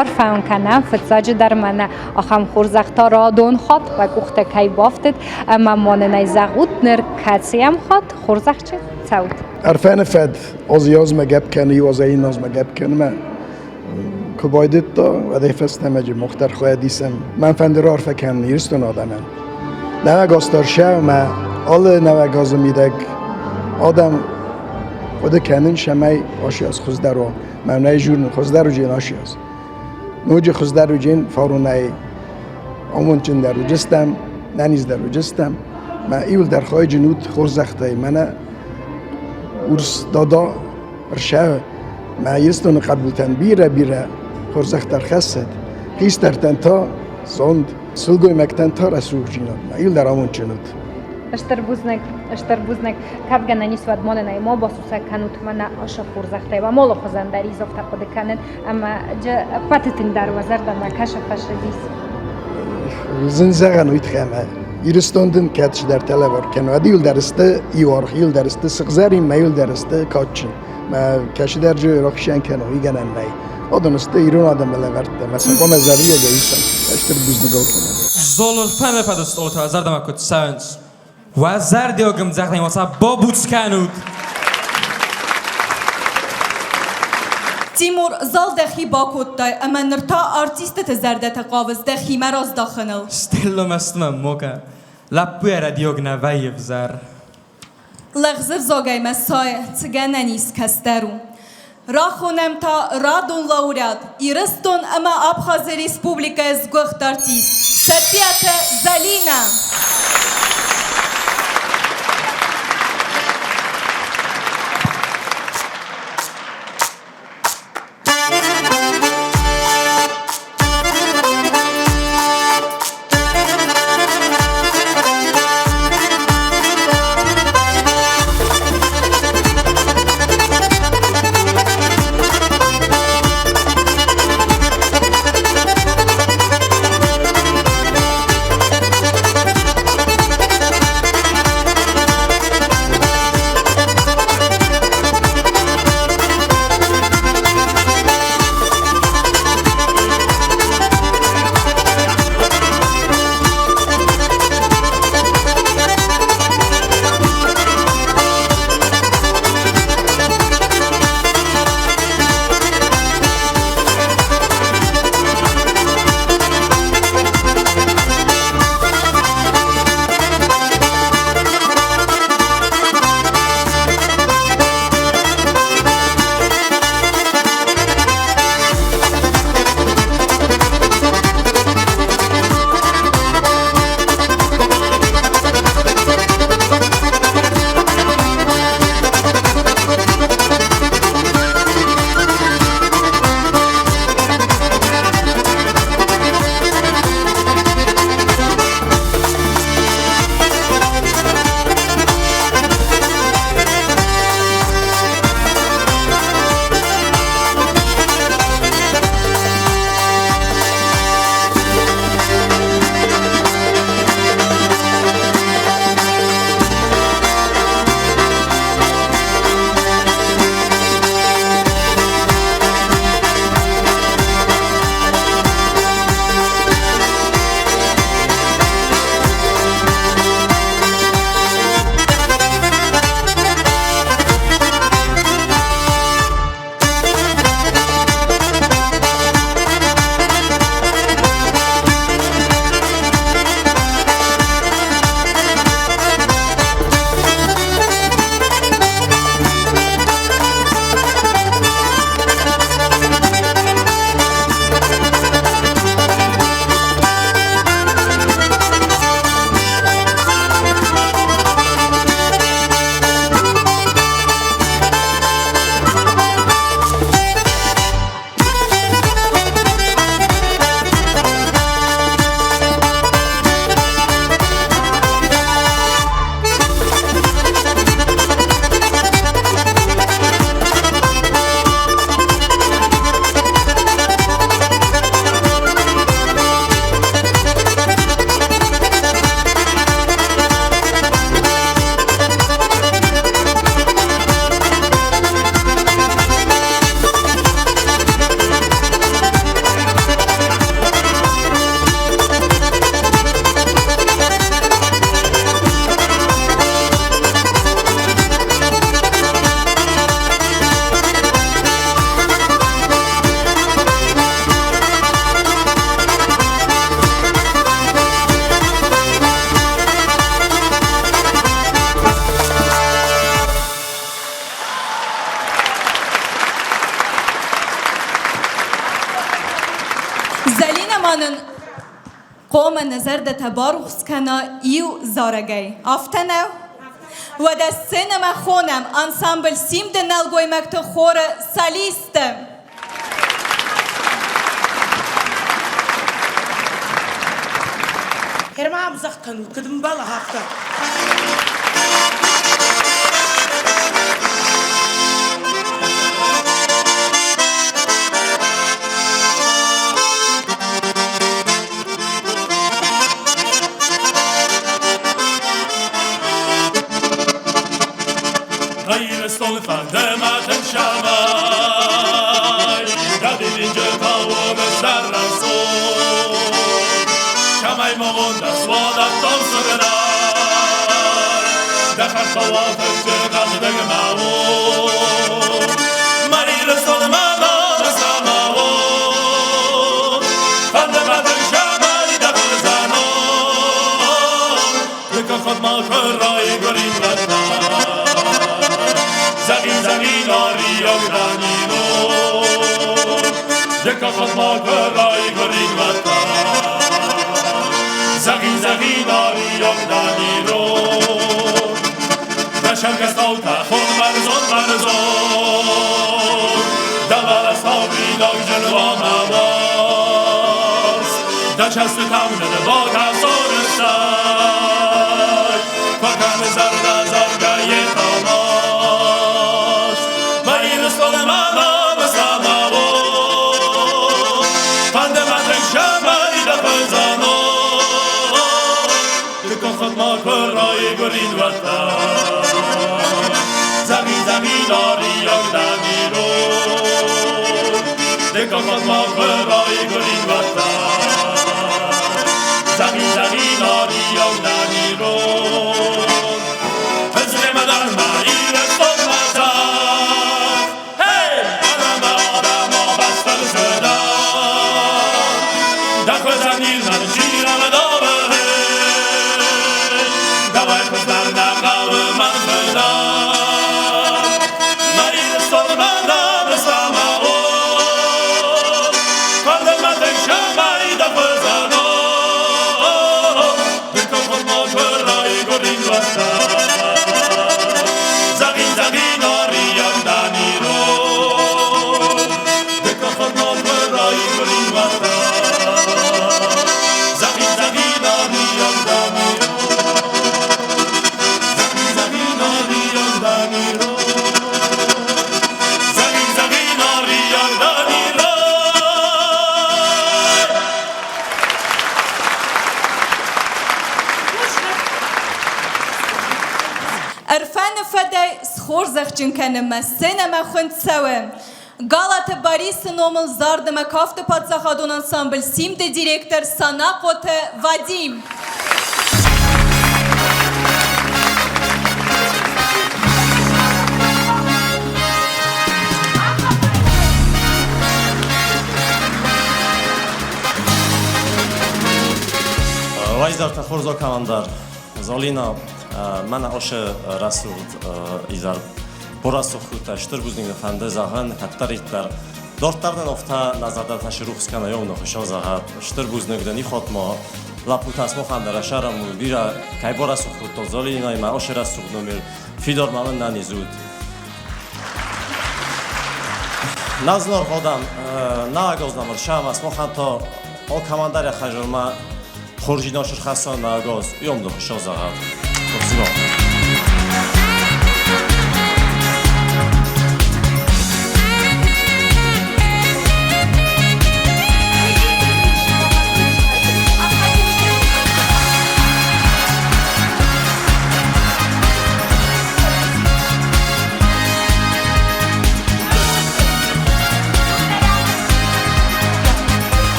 Арфӕ уын кӕнӕм, фыццаджыдӕр мӕнӕ ахӕм хорзӕхтӕ радон хатт уӕ къухтӕ кӕй бафтыд, ӕмӕ ма нын ӕй зӕгъут ныр кӕцыйӕм хатт хорзӕхджын цӕут? Ӕрфӕны фӕд азы-азмӕ гӕпп кӕны, иу азӕй иннӕ азмӕ гӕпп кӕны. Куы байдыдта, уӕдӕй фӕстӕмӕ мах дӕр хайад исӕм. Мӕн фӕнды раарфӕ кӕнын Ирыстоны адӕмӕн. Нӕуӕг азтар сӕумӕ алы нӕуӕг азы мидӕг адӕм хъуыды кӕнын, цӕмӕй ацы аз хуыздӕр уа. Мӕнӕй зонын, хуыздӕр уыдзӕн ацы аз. Ноджы хуыздӕр уыдзӕн фаронӕй амондджындӕр уыдзыстӕм, нӕниздӕр уыдзыстӕм. Мӕ иуылдӕр хайджын ут хорзӕхтӕй. Мӕнӕ урс дада рсӕ мӕ Ирыстоны хъӕбултӕн бирӕ-бирӕ хорзӕхтӕ рхӕссӕд. Хистӕртӕн та зонд, сылгоймӕгтӕн та рӕсугъддзинад. Мӕ иуылдӕр амондджын ут. Стыр бузныг, стыр бузныг. Кӕд гӕнӕн ис, уӕд ма нын ӕй ма басусӕг кӕнут мӕнӕ ашы хорзӕхтӕй. Уӕ молы хуызӕн дӕр изофтӕ хъуыды кӕнын ӕмӕ ӕппӕты тынгдӕр уӕ зӕрдӕмӕ кӕсы фӕсыдис. Зын зӕгъӕн уый тыххӕй ӕмӕ Ирыстон дын кӕд цыдӕртӕ лӕвар кӕны, уӕд иуылдӕр сты иу аргъ, иуылдӕр сты сыгъзӕрин, мӕ иуылдӕр сты кадджын. Мӕ кӕцыдӕр дзы рохсӕн кӕны, уый гӕнӕн нӕй. Уыдон сты ирон адӕмы лӕвӕрттӕ, мӕ сӕ хъуамӕ зӕрдиагӕй исӕм, стыр бузныг кӕнӕм. Золыл фӕны стъолтӕ зӕрдӕмӕ куыд цӕуынц. Уӕ зӕрдиаг ӕмдзӕгъдӕй уӕ сӕ бабуц кӕнут! Тимур, зал дӕхи бакодтай ӕмӕ ныр та артистыты зӕрдӕтӕ хъавыс дӕхимӕ раздахыныл. Стелло мӕстмӕ мока. Лӕппуйӕ рӕдиог нӕ вӕййы взӕр. Лӕгъзы взагӕй мӕ сайы, цы гӕнӕн ис, кӕстӕр у. Рахонӕм та радон лауреат, Ирыстон ӕмӕ Абхазы Республикӕйы сгуыхт артист Саппиаты Зӕлинӕ. ма нын хъуамӕ нӕ зӕрдӕтӕ барухс кӕна иу зарӕгӕй. Афтӕ нӕу? Уӕдӕ сценӕмӕ хонӕм ансамбль Симды нӕлгоймӕгты хоры солисты. Ӕрма ӕмдзӕгъд кӕнут, куыд ӕмбӕлы, афтӕ. Ирыстон фӕндӕмӕтӕн самай, Дадилинджы тауы сӕррӕсугъд. Чамай моғонда суадаттон сырынай, Дӕхӕртауа фӕччы хъӕздыг ма у. Мӕ Ирыстон мӕ намыс ӕмӕ уд, Фӕндӕмӕтӕн самай дӕ хъызӕнон. Дыккаг ма райгуырин Zagin zagin ariak daniro Дыккаг ма райгуырин Zagin zagin ariak daniro Дӕсӕргӕстаута хон барзон барзон Даваластауинаг жылвамавас Дӕсӕстытамнын бакасорыстай Факаны зарда зарга етамаш Ма Ирыстон ма намыс ӕмӕ уд Фӕндӕмӕтӕн сӕмӕй дӕ хъызӕнон Дыккаг ма куы райгуырин уӕддӕр Зӕгъин зӕгъин ариаг дӕ ирон Дыккаг ма куы райгуырин уӕддӕр Зӕгъин зӕгъин ариаг дӕ ирон Хызремадан ма Ирыстон ма зӕхх Hey! Адӕмы адӕмы бӕстыл зыдан Дӕ хуызӕн ирмӕн чирӕмӕ давы Дӕуӕй хуыздӕр нӕ хъӕуы мӕн фыдӕн Мӕ Ирыстон мӕ намыс ӕмӕ уд Фӕндӕмӕтӕн сӕмӕй дӕ хуызӕн Дыккаг ма куы райгуырин уӕддӕр Зӕгъин зӕгъин ариаг дӕн ирон Дыккаг ма куы райгуырин уӕддӕр Зӕгъин зӕгъин ариаг дӕн ирон Зӕгъин зӕгъин ариаг дӕн ирон Зӕгъин зӕгъин ариаг дӕн ирон Ӕрфӕны фӕдӕй схорзӕхджын кӕнынмӕ сценӕмӕ хуынд цӕуы Галаты Барисы номыл зард ӕмӕ кафты паддзахадон ансамбль «Симд-ы» директор Санахъоты Вадим. Уайзартӕ хорз командар Золина, мӕнӕ ошы рӕсугъд изӕр борасухута стыр бузныг фӕнды зӕгъын, кӕддӕриддӕр дарддӕр нын офтӕ нӕ зӕрдӕтӕ срухс кӕна ёвны хуыцау зӕгъӕд. Стыр бузныг дын ихотмо лӕппутӕ смохан дӕр ӕсӕрӕм бирӕ кӕй борасух кодтон Золинаимӕ ошы рӕсугъд номер Фидор ма мын нӕнизут. Назнор ходам, на агознам ршам, смохан то о командаря хажурма хоржиношыр хасон на агоз, ёмды хуыцау зӕгъӕд. Спасибо.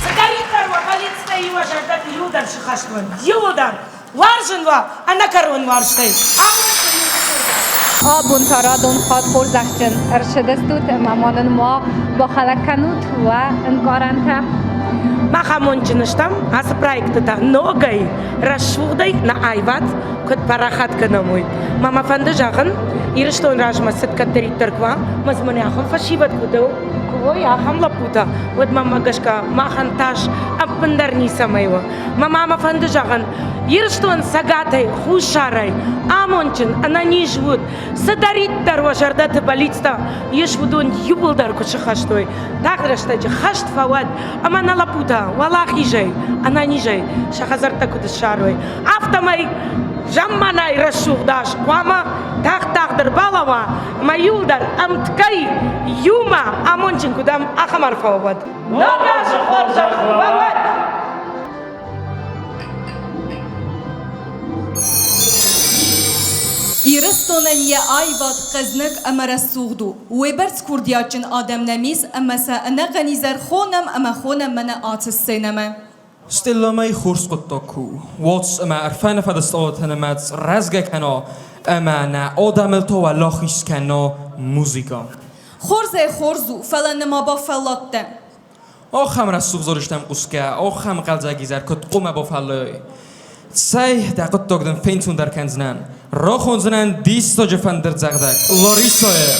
Цыдӕриддӕр уӕ бӕллицтӕй уӕ зӕрдӕты иуылдӕр сыххӕст уӕнт, иуылдӕр! Уарзын уӕ ӕнӕкӕрон уарзтӕй! Абон та радон хатт хорзӕхджын ӕрцыдыстут ӕмӕ ма нын ма бахӕлӕг кӕнут уӕ ӕнкъарӕнтӕ. Мах амондджын стӕм ацы проекты та ногӕй, рӕсугъдӕй нӕ аивад куыд парахат кӕнӕм, уый. Мӕ мӕ фӕнды зӕгъын, Ирыстон размӕ цыд кӕддӕриддӕр куы уа, мӕ дзы мӕнӕ ахӕм фӕсивӕд куыд у. куы уой ахӕм лӕппутӕ, уӕд мӕнмӕ гӕсгӕ махӕн тас ӕппындӕр ницӕмӕй у. Мӕ мамӕ фӕнды зӕгъын, Ирыстон Цӕгатӕй, Хуссарӕй амондджын, ӕнӕниз уыд, цыдӕриддӕр уӕ зӕрдӕты бӕллицтӕ ис, уыдон иууылдӕр куы сыххӕст уой. Тагъд рӕстӕджы хӕст фӕуӕд ӕмӕ нӕ лӕппутӕ уӕлахизӕй, ӕнӕнизӕй сӕ хӕдзӕрттӕ куыд ссарой. Афтӕмӕй замманай рӕсугъд аз хъуамӕ тагъд-тагъд ӕрбалӕуа ӕмӕ иуылдӕр ӕмткӕй иумӕ амондджын куыд ӕм, ахӕм арфӕ уӕд. Ног азы хорзӕх уӕ уӕд! Ирыстонӕн йӕ аивад хъӕзныг ӕмӕ рӕсугъд у. Уыйбӕрц курдиатджын адӕм нӕм ис ӕмӕ сӕ ӕнӕхъӕн изӕр хонӕм ӕмӕ хонӕм мӕнӕ ацы сценӕмӕ. Стелламӕй хорз хъуыддаг ку, уадз ӕмӕ ӕрфӕны фӕд стъалытӕ нымӕц рӕзгӕ кӕна ӕмӕ нӕ адӕмыл та уӕлахиз кӕна музыкӕ. Хорзӕй хорз у, фӕлӕ нӕма бафӕлладтӕ. Ахӕм рӕсугъд зарджытӕм хъусгӕ, ахӕм хъӕлдзӕг изӕр куыд хъуамӕ бафӕллой. Цӕй, дӕ хъуыддаг дын фенцондӕр кӕндзынӕн. Рахондзынӕн диссаджы фӕндырдзӕгъдӕг Ларисӕйы.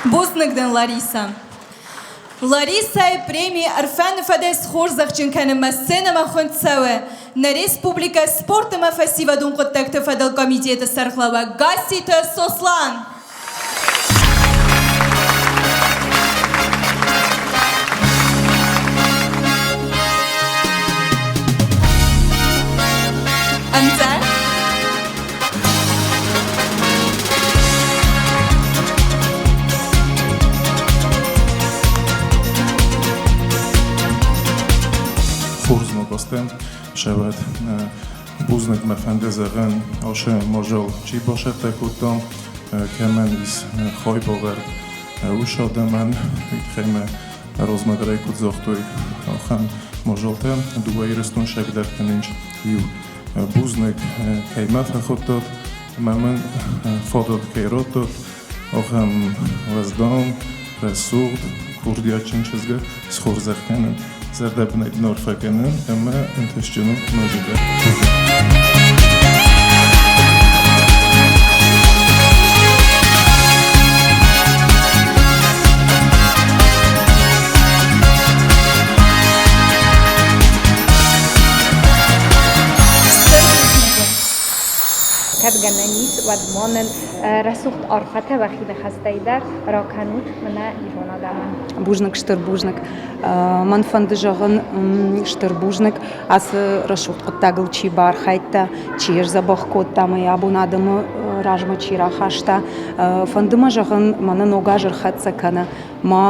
Бузныг дын, Ларисӕ. Ларисӕйы преми Ӕрфӕны фӕдӕй схорзӕхджын кӕнынмӕ сценӕмӕ хуынд цӕуы нӕ республикӕ спорт ӕмӕ фӕсивӕдон хъуыддӕгты фӕдыл комитеты сӕргълӕууӕг Гасситы Сослан. Ӕмдзӕ? Хорз ногазтӕ сӕвӕд. Бузныг мӕ фӕнды зӕгъын, ашы мазал чи бацӕттӕ кодта, кӕмӕн ис хайбавӕрд, уыцы адӕмӕн, уый тыххӕй мӕ размӕ дӕр ӕй куыд загътой, ахӕм мазалтӕ дыууӕ Ирыстон сӕгдӕртты ис иу. Бузныг, кӕй мӕ фӕхуыдтат ӕмӕ мын фадат кӕй радтат, ахӕм уӕздан, рӕсугъд, курдиатджын чызгы схорзӕх кӕнын, зӕрдӕбынӕй дын арфӕ кӕнын ӕмӕ ӕнтыстджын у ноджыдӕр. Кӕд гӕнӕн ис, уӕд ма нын рӕсугъд арфӕтӕ уӕхи ныхӕстӕй дӕр ракӕнут мӕнӕ ирон адӕмӕн. Бузныг, стыр бузныг. Мӕн фӕнды зӕгъын стыр бузныг, ацы рӕсугъд хъуыддагыл чи баархайдта, чи йӕ сдзӕбӕх кодта ӕмӕ йӕ абон адӕмы размӕ чи рахаста. Фӕнды мӕ зӕгъын, мӕнӕ ног аз ӕрхӕццӕ кӕны. Мӕ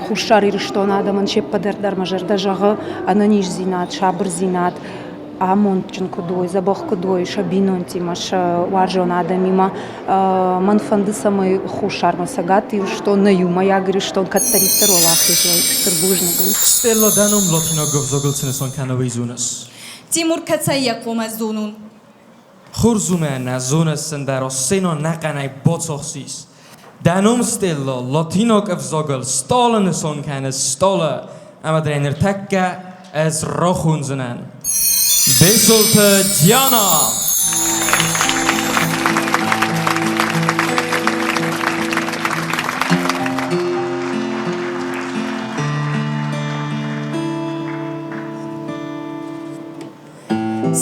Хуссар Ирыстоны адӕмӕн се ппӕт дӕр мӕ зӕрдӕ зӕгъы ӕнӕниздзинад, сабырдзинад, амондджын куыд уой, дзӕбӕх куыд уой сӕ бинонтимӕ, сӕ уарзон адӕмимӕ. Мӕн фӕнды, цӕмӕй Хуссармӕ Цӕгат Ирыстон, нӕ иумӕйаг Ирыстон кӕддӕриддӕр уӕлахиз уой. Стыр бузныг уын. Стелла, дӕ ном латинаг ӕвзагыл цы нысан кӕны, уый зоныс? Тимур, кӕцӕй йӕ хъомӕ зонун? Хорз у мӕ нӕ зоныс, ӕндӕр сцена нӕхъӕнӕй бацахсис. Дӕ ном Стелла латинаг ӕвзагыл стъалы нысан кӕны стъалы, ӕмӕ дын ӕй ныртӕккӕ ӕз рахондзынӕн. Бесолты Диана!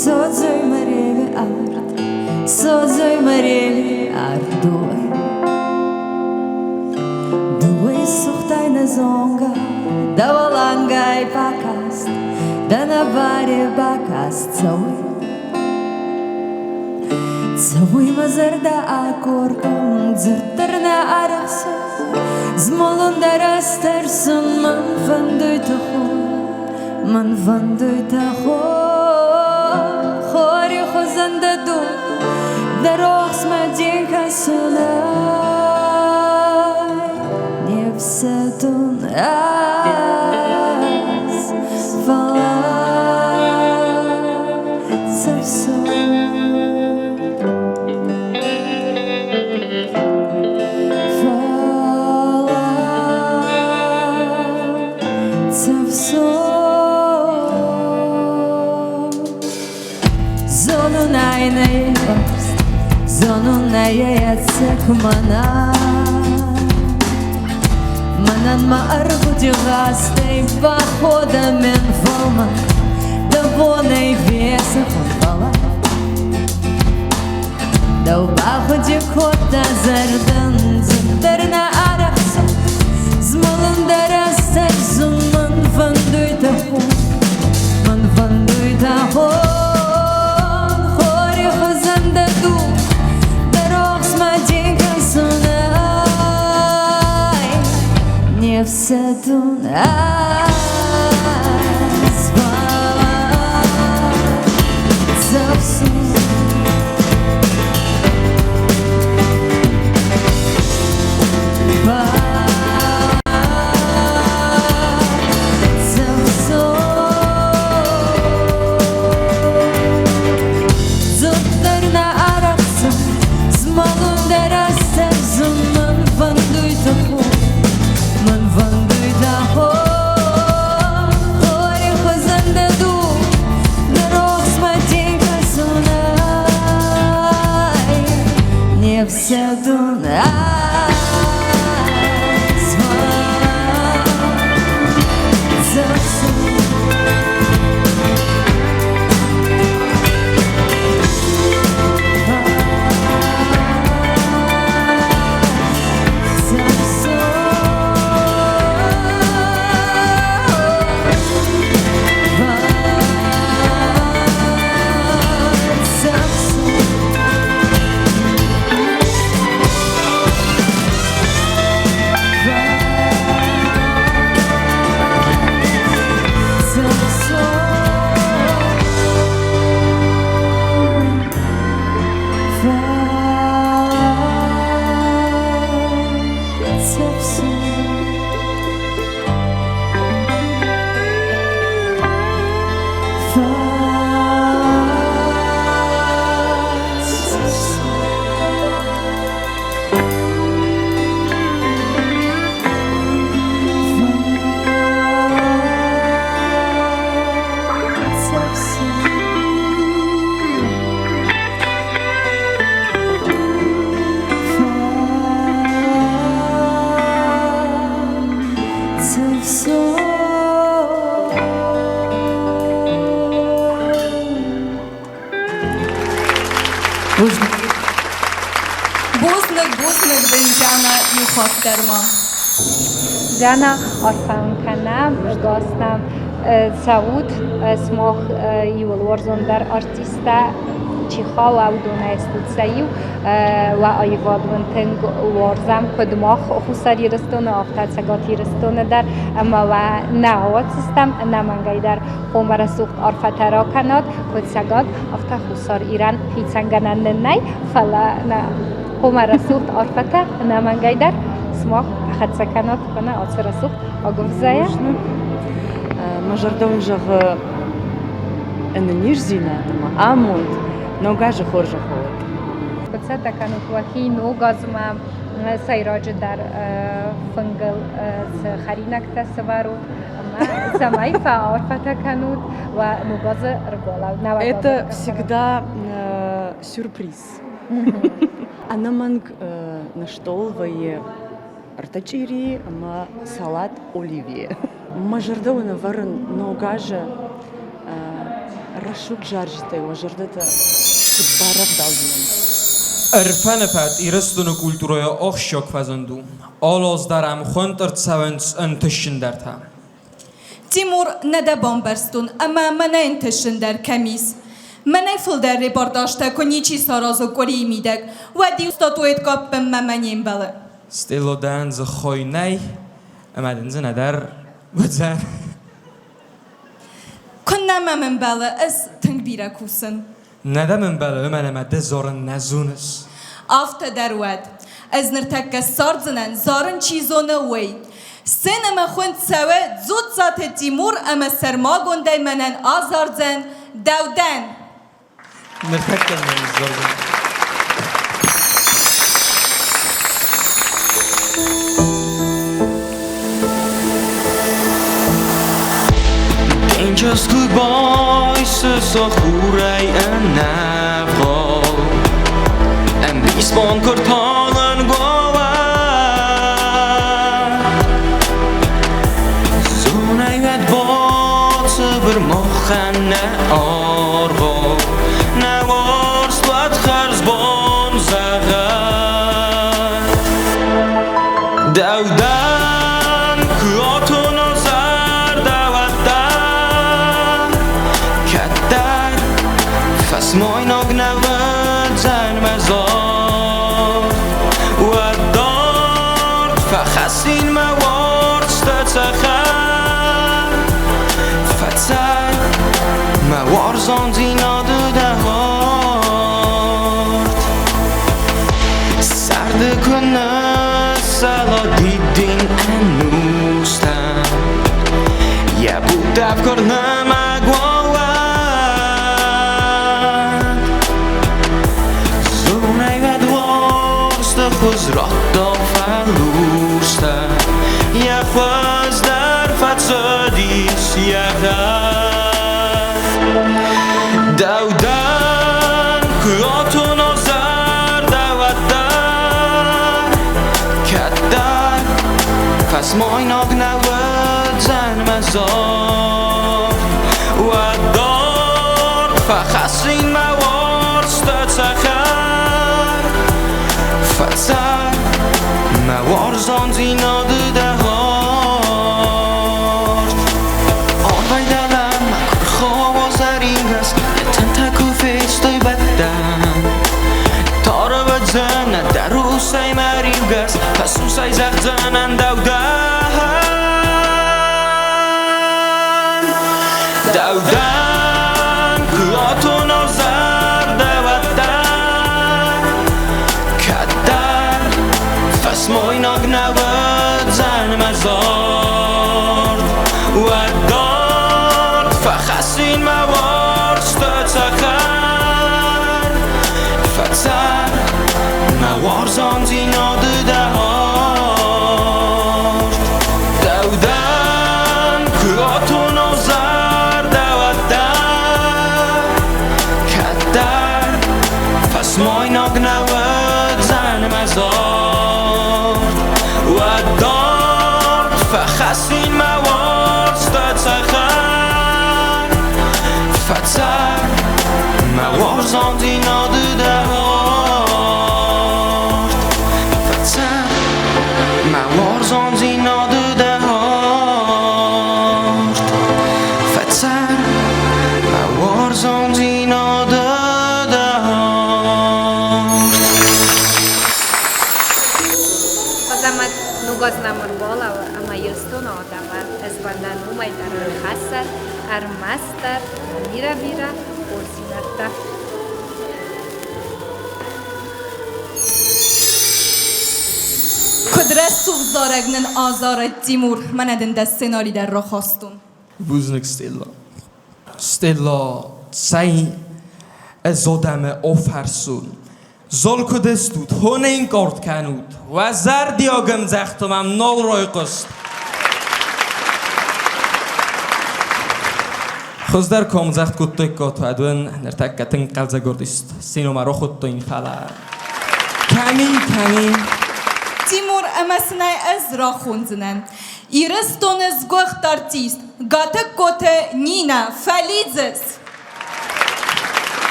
Содзой мӕ реви арт, содзой мӕ реви арт дуй. Дуй сугътай нӕзонгӕ, дӕ уӕлӕнгай бакаст, дӕ нӕбари бакаст цӕуй. Цӕуй мӕ зӕрдӕ агоргӕ, дзурд дӕр нӕ арӕхсуй, змӕлун дӕр ӕз тӕрсун, мӕн фӕндуй тӕхун. Мӕн фӕндуй тӕхон, хори хузӕн дӕ ду, дӕ рохсмӕ дин кӕсунӕй не фсӕдун ӕз, фалӕ цӕфсун. Фалӕ Зонун ӕй нӕ уарзт, зонун ӕй ӕцӕг мӕнӕн. Мӕнӕн мӕ ӕргъуди гъазтӕй баходӕ ме нфӕлмӕн, дӕ бонӕй фесӕфон, фалӕ дӕу багъуди кодта зӕрдӕн, дзурд нӕ арӕхсун, змӕлун дӕр ӕз тӕрсун, мӕн фӕндуй тӕхун, мӕн фӕндуй тӕхун, хори хузӕн дӕ ду, дӕ рохсмӕ дин кӕсунӕй не фсӕдун ӕз, фалӕ цӕфсун. Дзурд нӕ арӕхсун, змӕлун дӕр ӕз тӕрсун, мӕн фӕндуй тӕхун, мӕн фӕндуй тӕхун, хори хузӕн дӕ ду, дӕ рохсмӕ дин кӕсунӕй не фсӕдун ӕз. Бузныг, бузныг дын, Диана, иу хатт дӕр ма. Диана, арфӕ уын кӕнӕм, ӕгас нӕм цӕут, сымах иууыл уарзондӕр артисттӕ чи хауа, уыдонӕй стут сӕ иу. Уӕ аивад уын тынг уарзӕм, куыд мах Хуссар Ирыстоны, афтӕ Цӕгат Ирыстоны дӕр ӕмӕ уӕ нӕ ауадздзыстӕм ӕнӕмӕнгӕй дӕр хъомӕ рӕсугъд арфӕтӕ ракӕнат, куыд Цӕгат, афтӕ Хуссар Ирӕн хицӕнгӕнӕн нын нӕй, фӕлӕ нӕ хъомӕ рӕсугъд арфӕтӕ ӕнӕмӕнгӕй дӕр сымах фӕхӕццӕ кӕнат кӕнӕ ацы рӕсугъд агуывзӕйӕ. Мӕ зӕрдӕ уын зӕгъы ӕнӕниздзинад ӕмӕ амонд, ног азы хорзӕх уӕд. Куыд цӕттӕ кӕнут уӕхи ног азмӕ, сӕйраджыдӕр фынгыл цы хӕринӕгтӕ сӕвӕрут ӕмӕ цӕмӕй фӕарфӕтӕ кӕнут уӕ ног азы ӕрбалӕуд? Это всегда сюрприз. Ӕнӕмӕнг нӕ стъол вӕййы ӕртӕ чъири ӕмӕ салат оливье. Мӕ зӕрдӕ уын ӕвӕрын ног азы рӕсугъд зарджытӕй уӕ зӕрдӕтӕ куыд барӕвдаудзынӕн. Ӕрфӕныфӕд Ирыстоны культурӕйы ахсджиаг фӕзынд у. Алы аз дӕр ӕм хуынд ӕрцӕуынц ӕнтыстджындӕртӕ. Тимур, нӕ дӕ бамбӕрстон, ӕмӕ мӕнӕй ӕнтысындӕр кӕм ис? Мӕнӕй фылдӕр репортажтӕ куы ничи саразы къуырийы мидӕг, уӕд иу статуэткӕ ӕппынмӕ мӕ не мбӕлы. Стеллодӕн дзы хой нӕй, ӕмӕ дын дзы нӕдӕр уыдзӕн. Куыннӕ мӕм ӕмбӕлы, ӕз тынг бирӕ кусын. Нӕ дӕм ӕмбӕлы, уымӕн ӕмӕ ды зарын нӕ зоныс. Афтӕ дӕр уӕд. Ӕз ныртӕккӕ ссардзынӕн, зарын чи зоны, уый. Сценӕмӕ хуынд цӕуы Дзуццаты Тимур ӕмӕ сӕрмагондӕй мӕнӕн азардзӕн Дӕудӕн. Ныртӕккӕ мӕ ныззардзӕн. Dangerous goodbyes so хурӕй ӕнӕвгъау Ӕмбисбон куы рталынг уа Зонай уӕд бацыбыр махӕн нӕ аргъау Нӕ уарзт уӕд хӕрзбон зӕгъӕд Дӕу дӕн куы атона зӕрдӕ уӕддӕр Кӕддӕр фӕсмойнаг нӕ уыдзӕн мӕ зард Уӕд дард фӕхӕссин мӕ уарзты цӕхӕр Фӕцӕр мӕ уарзондзинады дӕ арт Царды куы ныссӕла дидин ӕнустӕм Йӕ будӕв куы рнымӕг уа уӕд Зонай уӕд уарзты хуыз радта фӕлурстӕ Йӕ хуыздӕр фӕцыдис йӕ гъӕд Дӕу дӕн куы атона зӕрдӕ уӕддӕр Кӕддӕр фӕсмойнаг нӕ уыдзӕн мӕ зард Уӕд дард фӕхӕссин мӕ уарзты цӕхӕр Фӕцӕр мӕ уарзондзинады дӕ арт Арвӕй дӕлӕмӕ куы рхауа зӕрингӕс, йӕ тынтӕ куы фестой бӕттӕн Тары уыдзынӕ дӕ русӕй мӕ риугӕс, фӕсусӕй зӕгъдзынӕн дӕу дӕн. Дӕу дӕн, куы атона зӕрдӕ уӕддӕр, Кӕддӕр фӕсмойнаг нӕ уыдзӕн мӕ зард. Уӕд дард фӕхӕссин мӕ уарзты цӕхӕр. Фӕцӕр мӕ уарзондзинады дӕ арт. Дӕу дӕн, куы атона зӕрдӕ уӕддӕр, Кӕддӕр фӕсмойнаг нӕ уыдзӕн мӕ зард. Уӕд дард фӕхӕссин мӕ уарзты цӕхӕр. Фӕцӕр мӕ уарзондзинады дӕ арт. аз нӕм ӕрбалӕууы ӕмӕ Ирыстоны адӕмӕн ӕзвӕндӕн уымӕй дӕр ӕрхӕссӕд ӕрмӕстдӕр бирӕ-бирӕ хорздзинӕдтӕ. Куыд рӕсугъд зарӕг нын азарыд Тимур, мӕнӕ дын дӕ сценари дӕр рахастон. Бузныг, Стелла. Стелла, цӕй, ӕз адӕмы афӕрсон. Зал куыд ыстут, хонӕ ӕнкъард кӕнут, уӕ зӕрдиаг ӕмдзӕгъд мӕм нал райхъуыст. Хуыздӕр комдзӕгъд кодтаиккат, уӕд уын ныртӕккӕ тынг хъӕлдзӕг артист сценӕмӕ рахуыдтаин, фӕлӕ кӕми, кӕми? Тимур ӕмӕ сын ӕй ӕз рахондзынӕн. Ирыстоны сгуыхт артист Гатыгкоты Нинӕ, фӕлидзыс!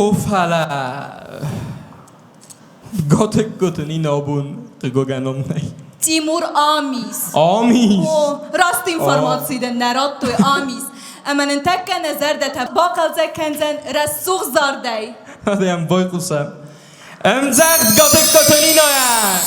О, фӕлӕ Гатыгкоты Нинӕ абон хъыгагӕн ам нӕй. Тимур ам ис. Ам ис? О, раст информаци дын нӕ радтой, ам ис. Ӕмӕ нын тӕккӕ нӕ зӕрдӕтӕ бахъӕлдзӕг кӕндзӕн рӕсугъд зардӕй. Адӕм байхъусӕм. Ӕмдзӕгъд Гатыгкоты Нинӕйӕн!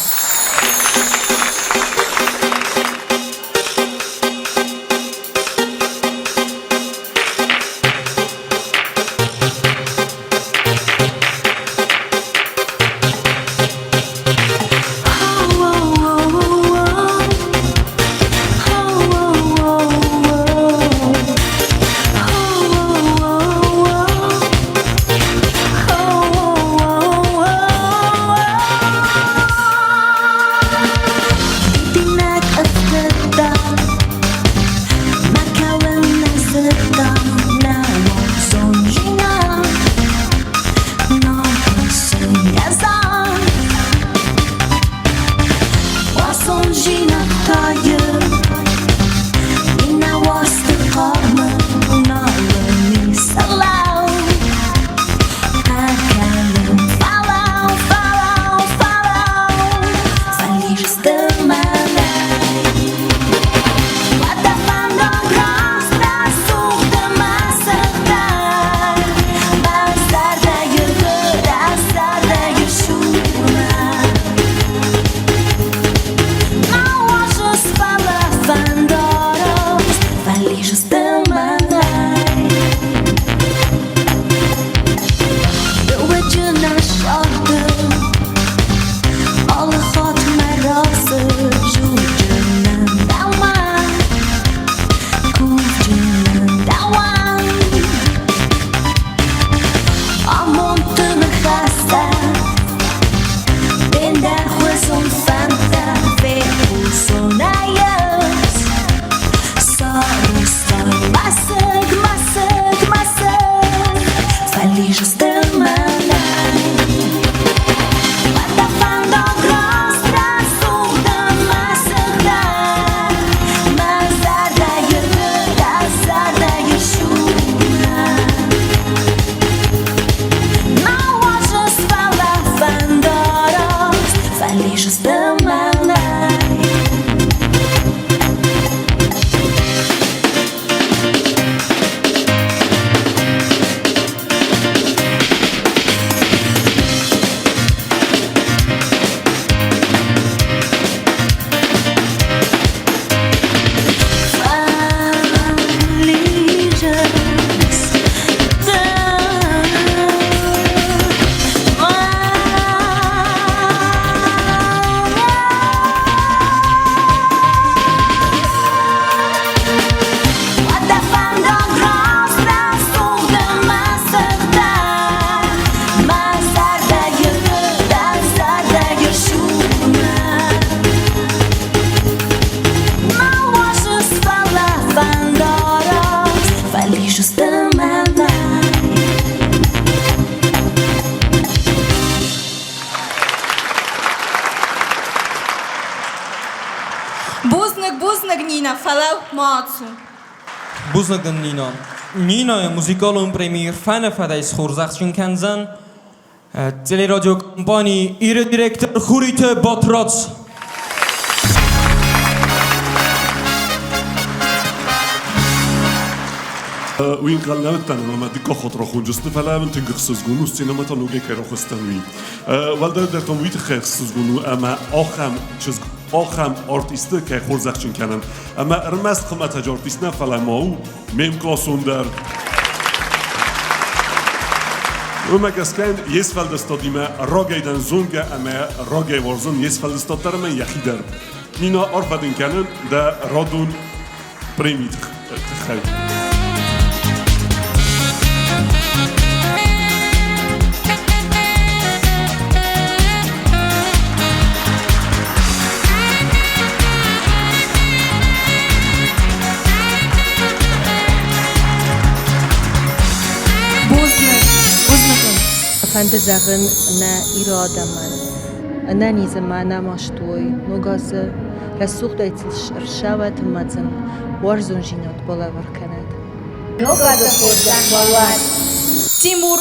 Бузныг, бузныг, Нинӕ, фӕлӕ ма ацу. Бузныг дын, Нина. Нинайы музыкалон премийы фӕнӕфӕдӕй схорзӕхджын кӕндзӕн телерадиокомпани Иры директор Хуриты Батрадз. Уый ӕнхъӕл нӕ уыдтӕн, ӕмӕ мӕ дыккаг хатт рахонджысты, фӕлӕ мын тынг ӕхсызгон у, сценӕмӕ та ногӕй кӕй рахызтӕн, уый. Уӕлдайдӕр та уый тыххӕй ӕхсызгон у, ӕмӕ ахӕм чызг, ахӕм артисты кӕй хорзӕхджын кӕнӕм. Ӕмӕ ӕрмӕст хуымӕтӕджы артист нӕ, фӕлӕ ма у ме мкъласон дӕр. Уымӕ гӕсгӕ йын йе сфӕлдыстадимӕ рагӕй дӕн зонгӕ ӕмӕ рагӕй уарзын йе сфӕлдыстад дӕр ӕмӕ йӕхи дӕр. Нина, арфӕ дын кӕнын дӕ радон премийы тыххӕй. Бузныг, бузныг уын. Фӕнды зӕгъын нӕ ирон адӕмӕн, ӕнӕниз ӕмӕ ӕнӕмаст уой, ног азы рӕсугъдӕй сыл ӕрсӕвӕт ӕмӕ сын уарзондзинад балӕвар кӕнӕд. Ног азы хорзӕх уӕ уӕд! Тимур,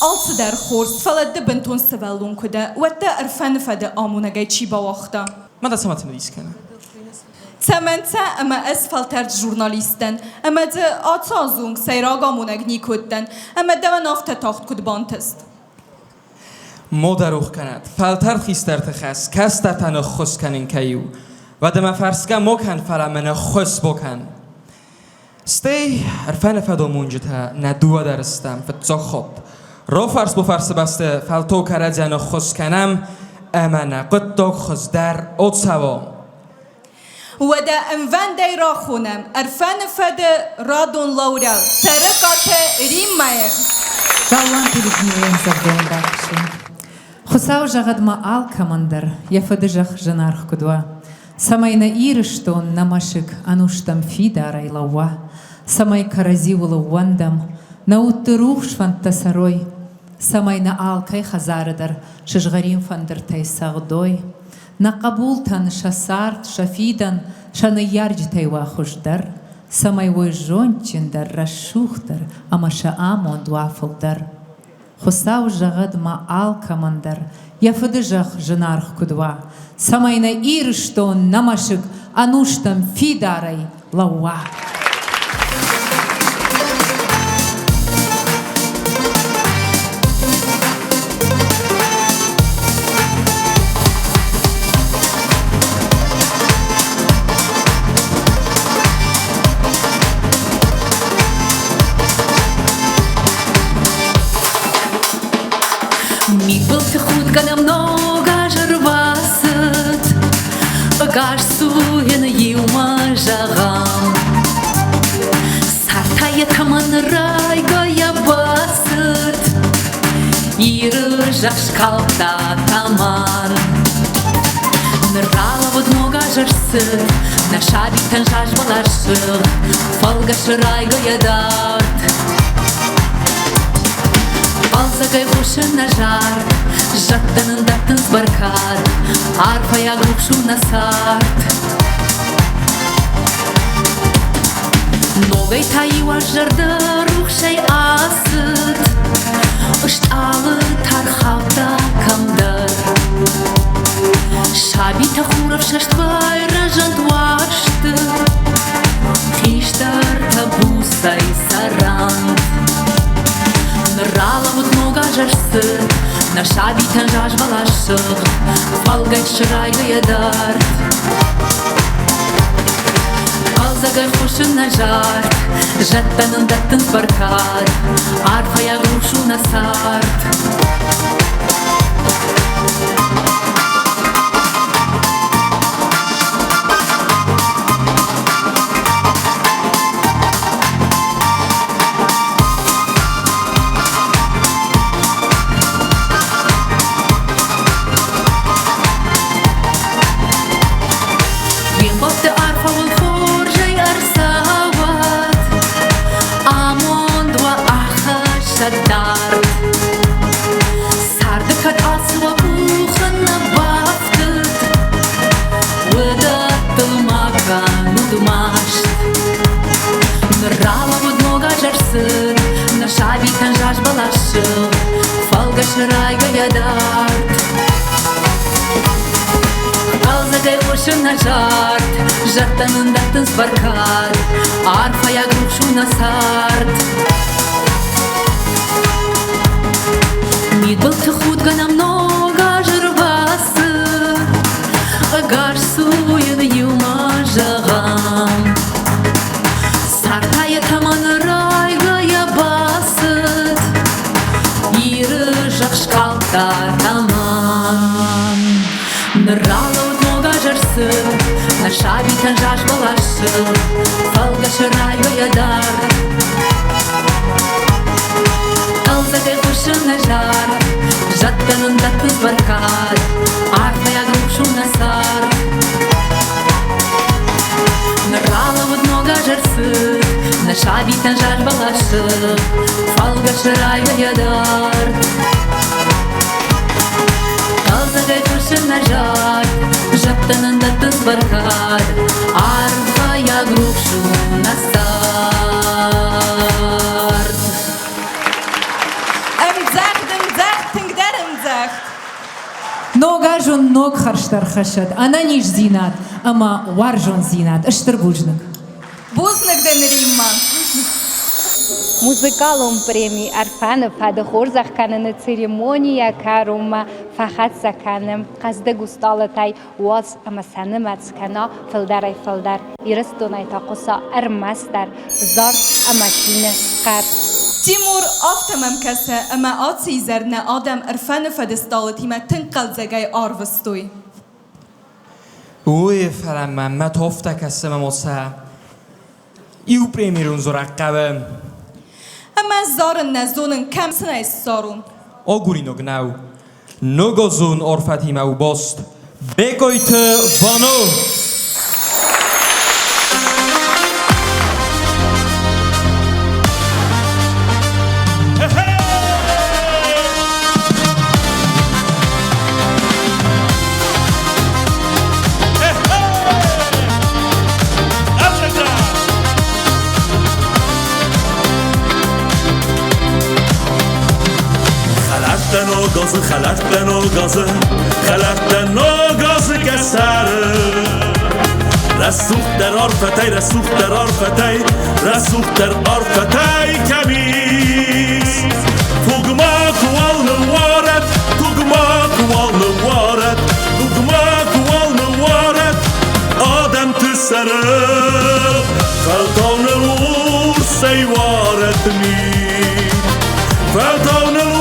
алцыдӕр хорз, фӕлӕ ды бынтон сывӕллон куы дӕ, уӕд дӕ Ӕрфӕныфӕды амонӕгӕй чи бауагъта? Ма дӕ цӕмӕ цымыдис кӕны? Цӕмӕн цӕ ӕмӕ ӕз фӕлтӕрд журналист дӕн, ӕмӕ дзы ацы азы онг сӕйраг амонӕг никуы уыдтӕн, ӕмӕ дӕуӕн афтӕ тагъд куыд бантыст? Мода рух кӕнӕд, фӕлтӕрд хистӕрты хӕс кӕстӕртӕн ӕххуыс кӕнын кӕй у. Уӕдӕ мӕ фӕрсгӕ мо кӕн, фӕлӕ мын ӕххуыс бокӕн. Стӕй ӕрфӕныфӕдомонджытӕ нӕ дыууӕ дӕр стӕм фыццаг хатт. Рофарс-бофарсы бӕсты фӕлтау кӕрӕдзийӕн ӕххуыс кӕнӕм ӕмӕ нӕ хъуыддаг хуыздӕр оцӕуа. Уӕдӕ ӕмвӕндӕй рахонӕм Ӕрфӕны фӕды радон лауреат Цӕрыкъаты Риммӕйы. Галуанты Людмилӕйӕн зӕрдӕйӕн ракусын. Хуыцау зӕгъӕд ма алкӕмӕн дӕр йӕ фыдызӕхх зынаргъ куыд уа, цӕмӕй нӕ Ирыстон, нӕ мӕсыг ӕнустӕм фидарӕй лӕууа, цӕмӕй кӕрӕдзиуыл ӕууӕндӕм, нӕ удты рухс фӕндтӕ цӕрой, цӕмӕй нӕ алкӕй хӕдзары дӕр сызгъӕрин фӕндыртӕй цӕгъдой, Нӕ хъӕбултӕн сӕ цард, сӕ фидӕн, сӕ ныййарджытӕй уа хуыздӕр, цӕмӕй уой зондджындӕр, рӕсугъддӕр ӕмӕ сӕ амонд уа фылдӕр. Хуыцау зӕгъӕд ма алкӕмӕн дӕр, йӕ фыдызӕхх зынаргъ куыд уа, цӕмӕй нӕ Ирыстон, нӕ мӕсыг ӕнустӕм фидарӕй лӕууа. Мидбылты худгӕ нӕм ног аз ӕрбацыд, Ӕгас цу йын иумӕ зӕгъӕм. Цард та йӕ тӕмӕн райгӕйӕ бацыд, Иры зӕхх скалдта тӕмӕн. Ныр ралӕууыд ног аз ӕрцыд, Нӕ сабитӕн зазбӕлас сыгъд, Фӕлгӕсы райгӕйӕ дард. Хъӕлдзӕгӕй хъусы нӕ зард, Зӕдтӕ нын дӕттынц бӕркад, Арфӕйаг рухс у нӕ цард. Ногӕй та иу аз зӕрдӕрухсӕй ацыд, Ыстъалы тархаудта кӕмдӕр. Сабитӕ хурӕфсӕст байрӕзӕнт уарзты, Хистӕртӕ буцӕй цӕрӕнт. Ныр ралӕууыд ног аз ӕрцыд, Нӕ сабитӕн зазбӕлас сыгъд, Фӕлгӕт срайгӕйӕ дард. Хъӕлдзӕгӕй хъуысы нӕ зард, Зӕдтӕ нын дӕттынц бӕркад, Арфӕйаг рухс у нӕ цард. Фембӕлдты арфӕ уыл хорзӕй ӕрцӕуӕд, Амонд уӕ ахӕссӕд дард. Царды кӕд алцы уӕ къухы нӕ бафтыд, Уыдӕттыл ма кӕнут маст. Ныр ралӕууыд ног аз ӕрцыд, Нӕ сабитӕн заз бӕлас сыгъд, Фӕлгӕсы райгӕйӕ дард. Хъӕлдзӕгӕй хъуысы нӕ зард, Зӕдтӕ нын дӕттынц бӕркад, Арфӕйаг рухс у нӕ цард. Мидбылты худгӕ нӕм ног аз ӕрбацыд, Ӕгас цу йын иумӕ зӕгъӕм. Цард та йӕ тӕмӕны райгӕйӕ бацыд, Иры зӕхх скалдта тӕмӕн. Ныр ралӕуд ног аз ӕрцыд, нӕ сабитӕн заз бӕласыл фӕлгӕсы райгӕйӕ дӕр. Хъӕлдзӕгӕй хъуысы нӕ зард, зӕдтӕ нын дӕттынц бӕркад, арфӕйаг рухс у нӕ цард. Ныр ралӕуд ног аз ӕрцыд, нӕ сабитӕн заз бӕласыл фӕлгӕсы райгӕйӕ дард. Хъӕлдзӕгӕй хъуысы нӕ зард, зӕдтӕ нын дӕттынц бӕркад, арфӕйаг рухс у нӕ цард. Ӕмдзӕгъд, ӕмдзӕгъд, тынгдӕр ӕмдзӕгъд! Ног аз уын ног хӕрзтӕ ӕрхӕссӕд, ӕнӕниздзинад ӕмӕ уарзондзинад. Стыр бузныг! Бузныг дын, Римма! Музыкалон преми Ӕрфӕны фӕды хорзӕх кӕныны церемонийӕ кӕронмӕ фӕхӕццӕ кӕны хъӕздыг стъалытӕй уадз ӕмӕ сӕ нымӕц кӕна фылдӕрӕй-фылдӕр. Ирыстонӕй та хъуыса ӕрмӕстдӕр зард ӕмӕ цины хъӕр. Тимур, афтӕ мӕм кӕсы, ӕмӕ ацы изӕр нӕ адӕм Ӕрфӕны фӕды стъалытимӕ тынг хъӕлдзӕгӕй арвыстой. Уый, фӕлӕ мӕм мӕ тофтӕ кӕсы мӕ моцӕ. Иу премьерон дзурӕг хъӕуы. Ӕмӕ зарын нӕ зонын, кӕм сын ӕй ссарон? Агуринаг нӕу. Ногазон арфӕтимӕ у баст Бекъойты Вано! Хӕлӕрттӕ ногазы, хӕлӕрттӕ ногазы, хӕлӕрттӕ ногазы кӕсӕры. Рӕсугъддӕр арфӕтӕй, рӕсугъддӕр арфӕтӕй, рӕсугъддӕр арфӕтӕй кӕм ис. Туг макуал ныууарӕд, туг макуал ныууарӕд, туг макуал ныууарӕд адӕмты сӕрыл. Фӕлтау ныл урсӕй уарӕд мит, фӕлтау ныл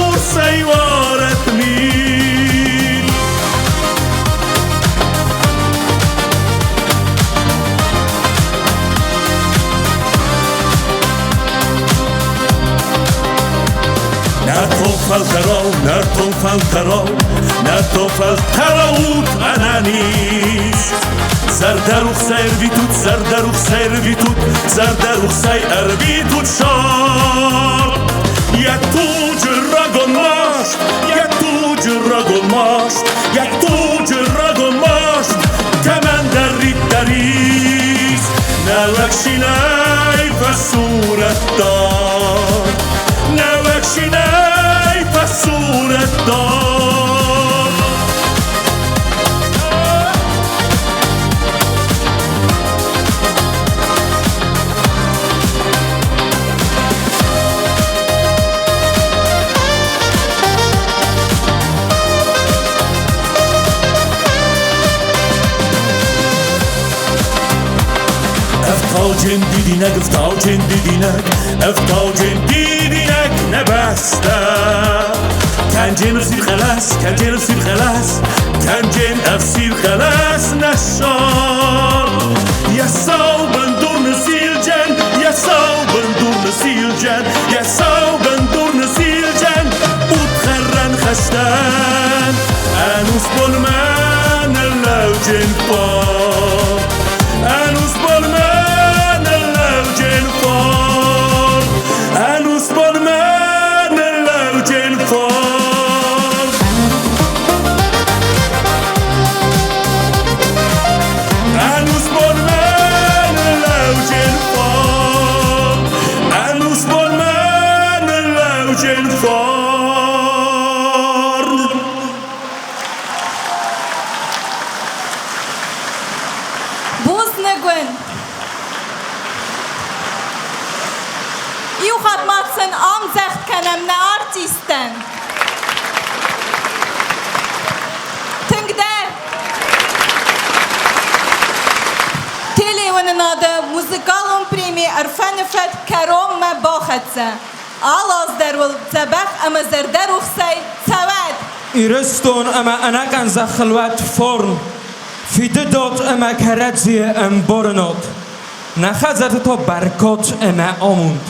урсӕй уарӕд мит. Нӕртон фӕлтӕрау, нӕртон фӕлтӕрау, нӕртон фӕлтӕрау ут ӕнӕниз. Зӕрдӕрухсӕй ӕрвитут, зӕрдӕрухсӕй ӕрвитут, зӕрдӕрухсӕй ӕрвитут сард. Йӕ туджы рагон маст, йӕ туджы рагон маст, йӕ туджы рагон маст, кӕмӕндӕриддӕр ис. Нӕуӕг шинӕй фӕсурӕдта, нӕуӕг шинӕй фӕсурӕдта. Ӕфтауджын дидинӕг, ӕфтауджын дидинӕг, ӕфтауджын дидинӕг нӕ бӕстӕ. Кӕнджын ӕфсир хъӕлӕс, кӕнджын ӕфсир хъӕлӕс, кӕнджын ӕфсир хъӕлӕс нӕ сар. Йӕ сау бындур нызилджен, йӕ сау бындур нызилджен, йӕ сау бындур нызилджен, удхӕрӕн хӕстӕн. Ӕнусбонмӕ ныллӕуджын фар. Ӕнусбонмӕ ныллӕуджын фар. Ӕнусбонмӕ ныллӕуджын фар. Ӕнусбонмӕ ныллӕуджын фар. Ӕнусбонмӕ ныллӕуджын фар. Телеуынынады музыкалон преми Ӕрфӕны фӕд кӕронмӕ бахӕццӕ. Алы аз дӕр уыл дзӕбӕх ӕмӕ зӕрдӕрухсӕй цӕуӕд! Ирыстон ӕмӕ ӕнӕхъӕн зӕххыл уӕд форн, фидыдот ӕмӕ кӕрӕдзийы ӕмбарынад. Нӕ хӕдзӕртты та бӕркад ӕмӕ амонд.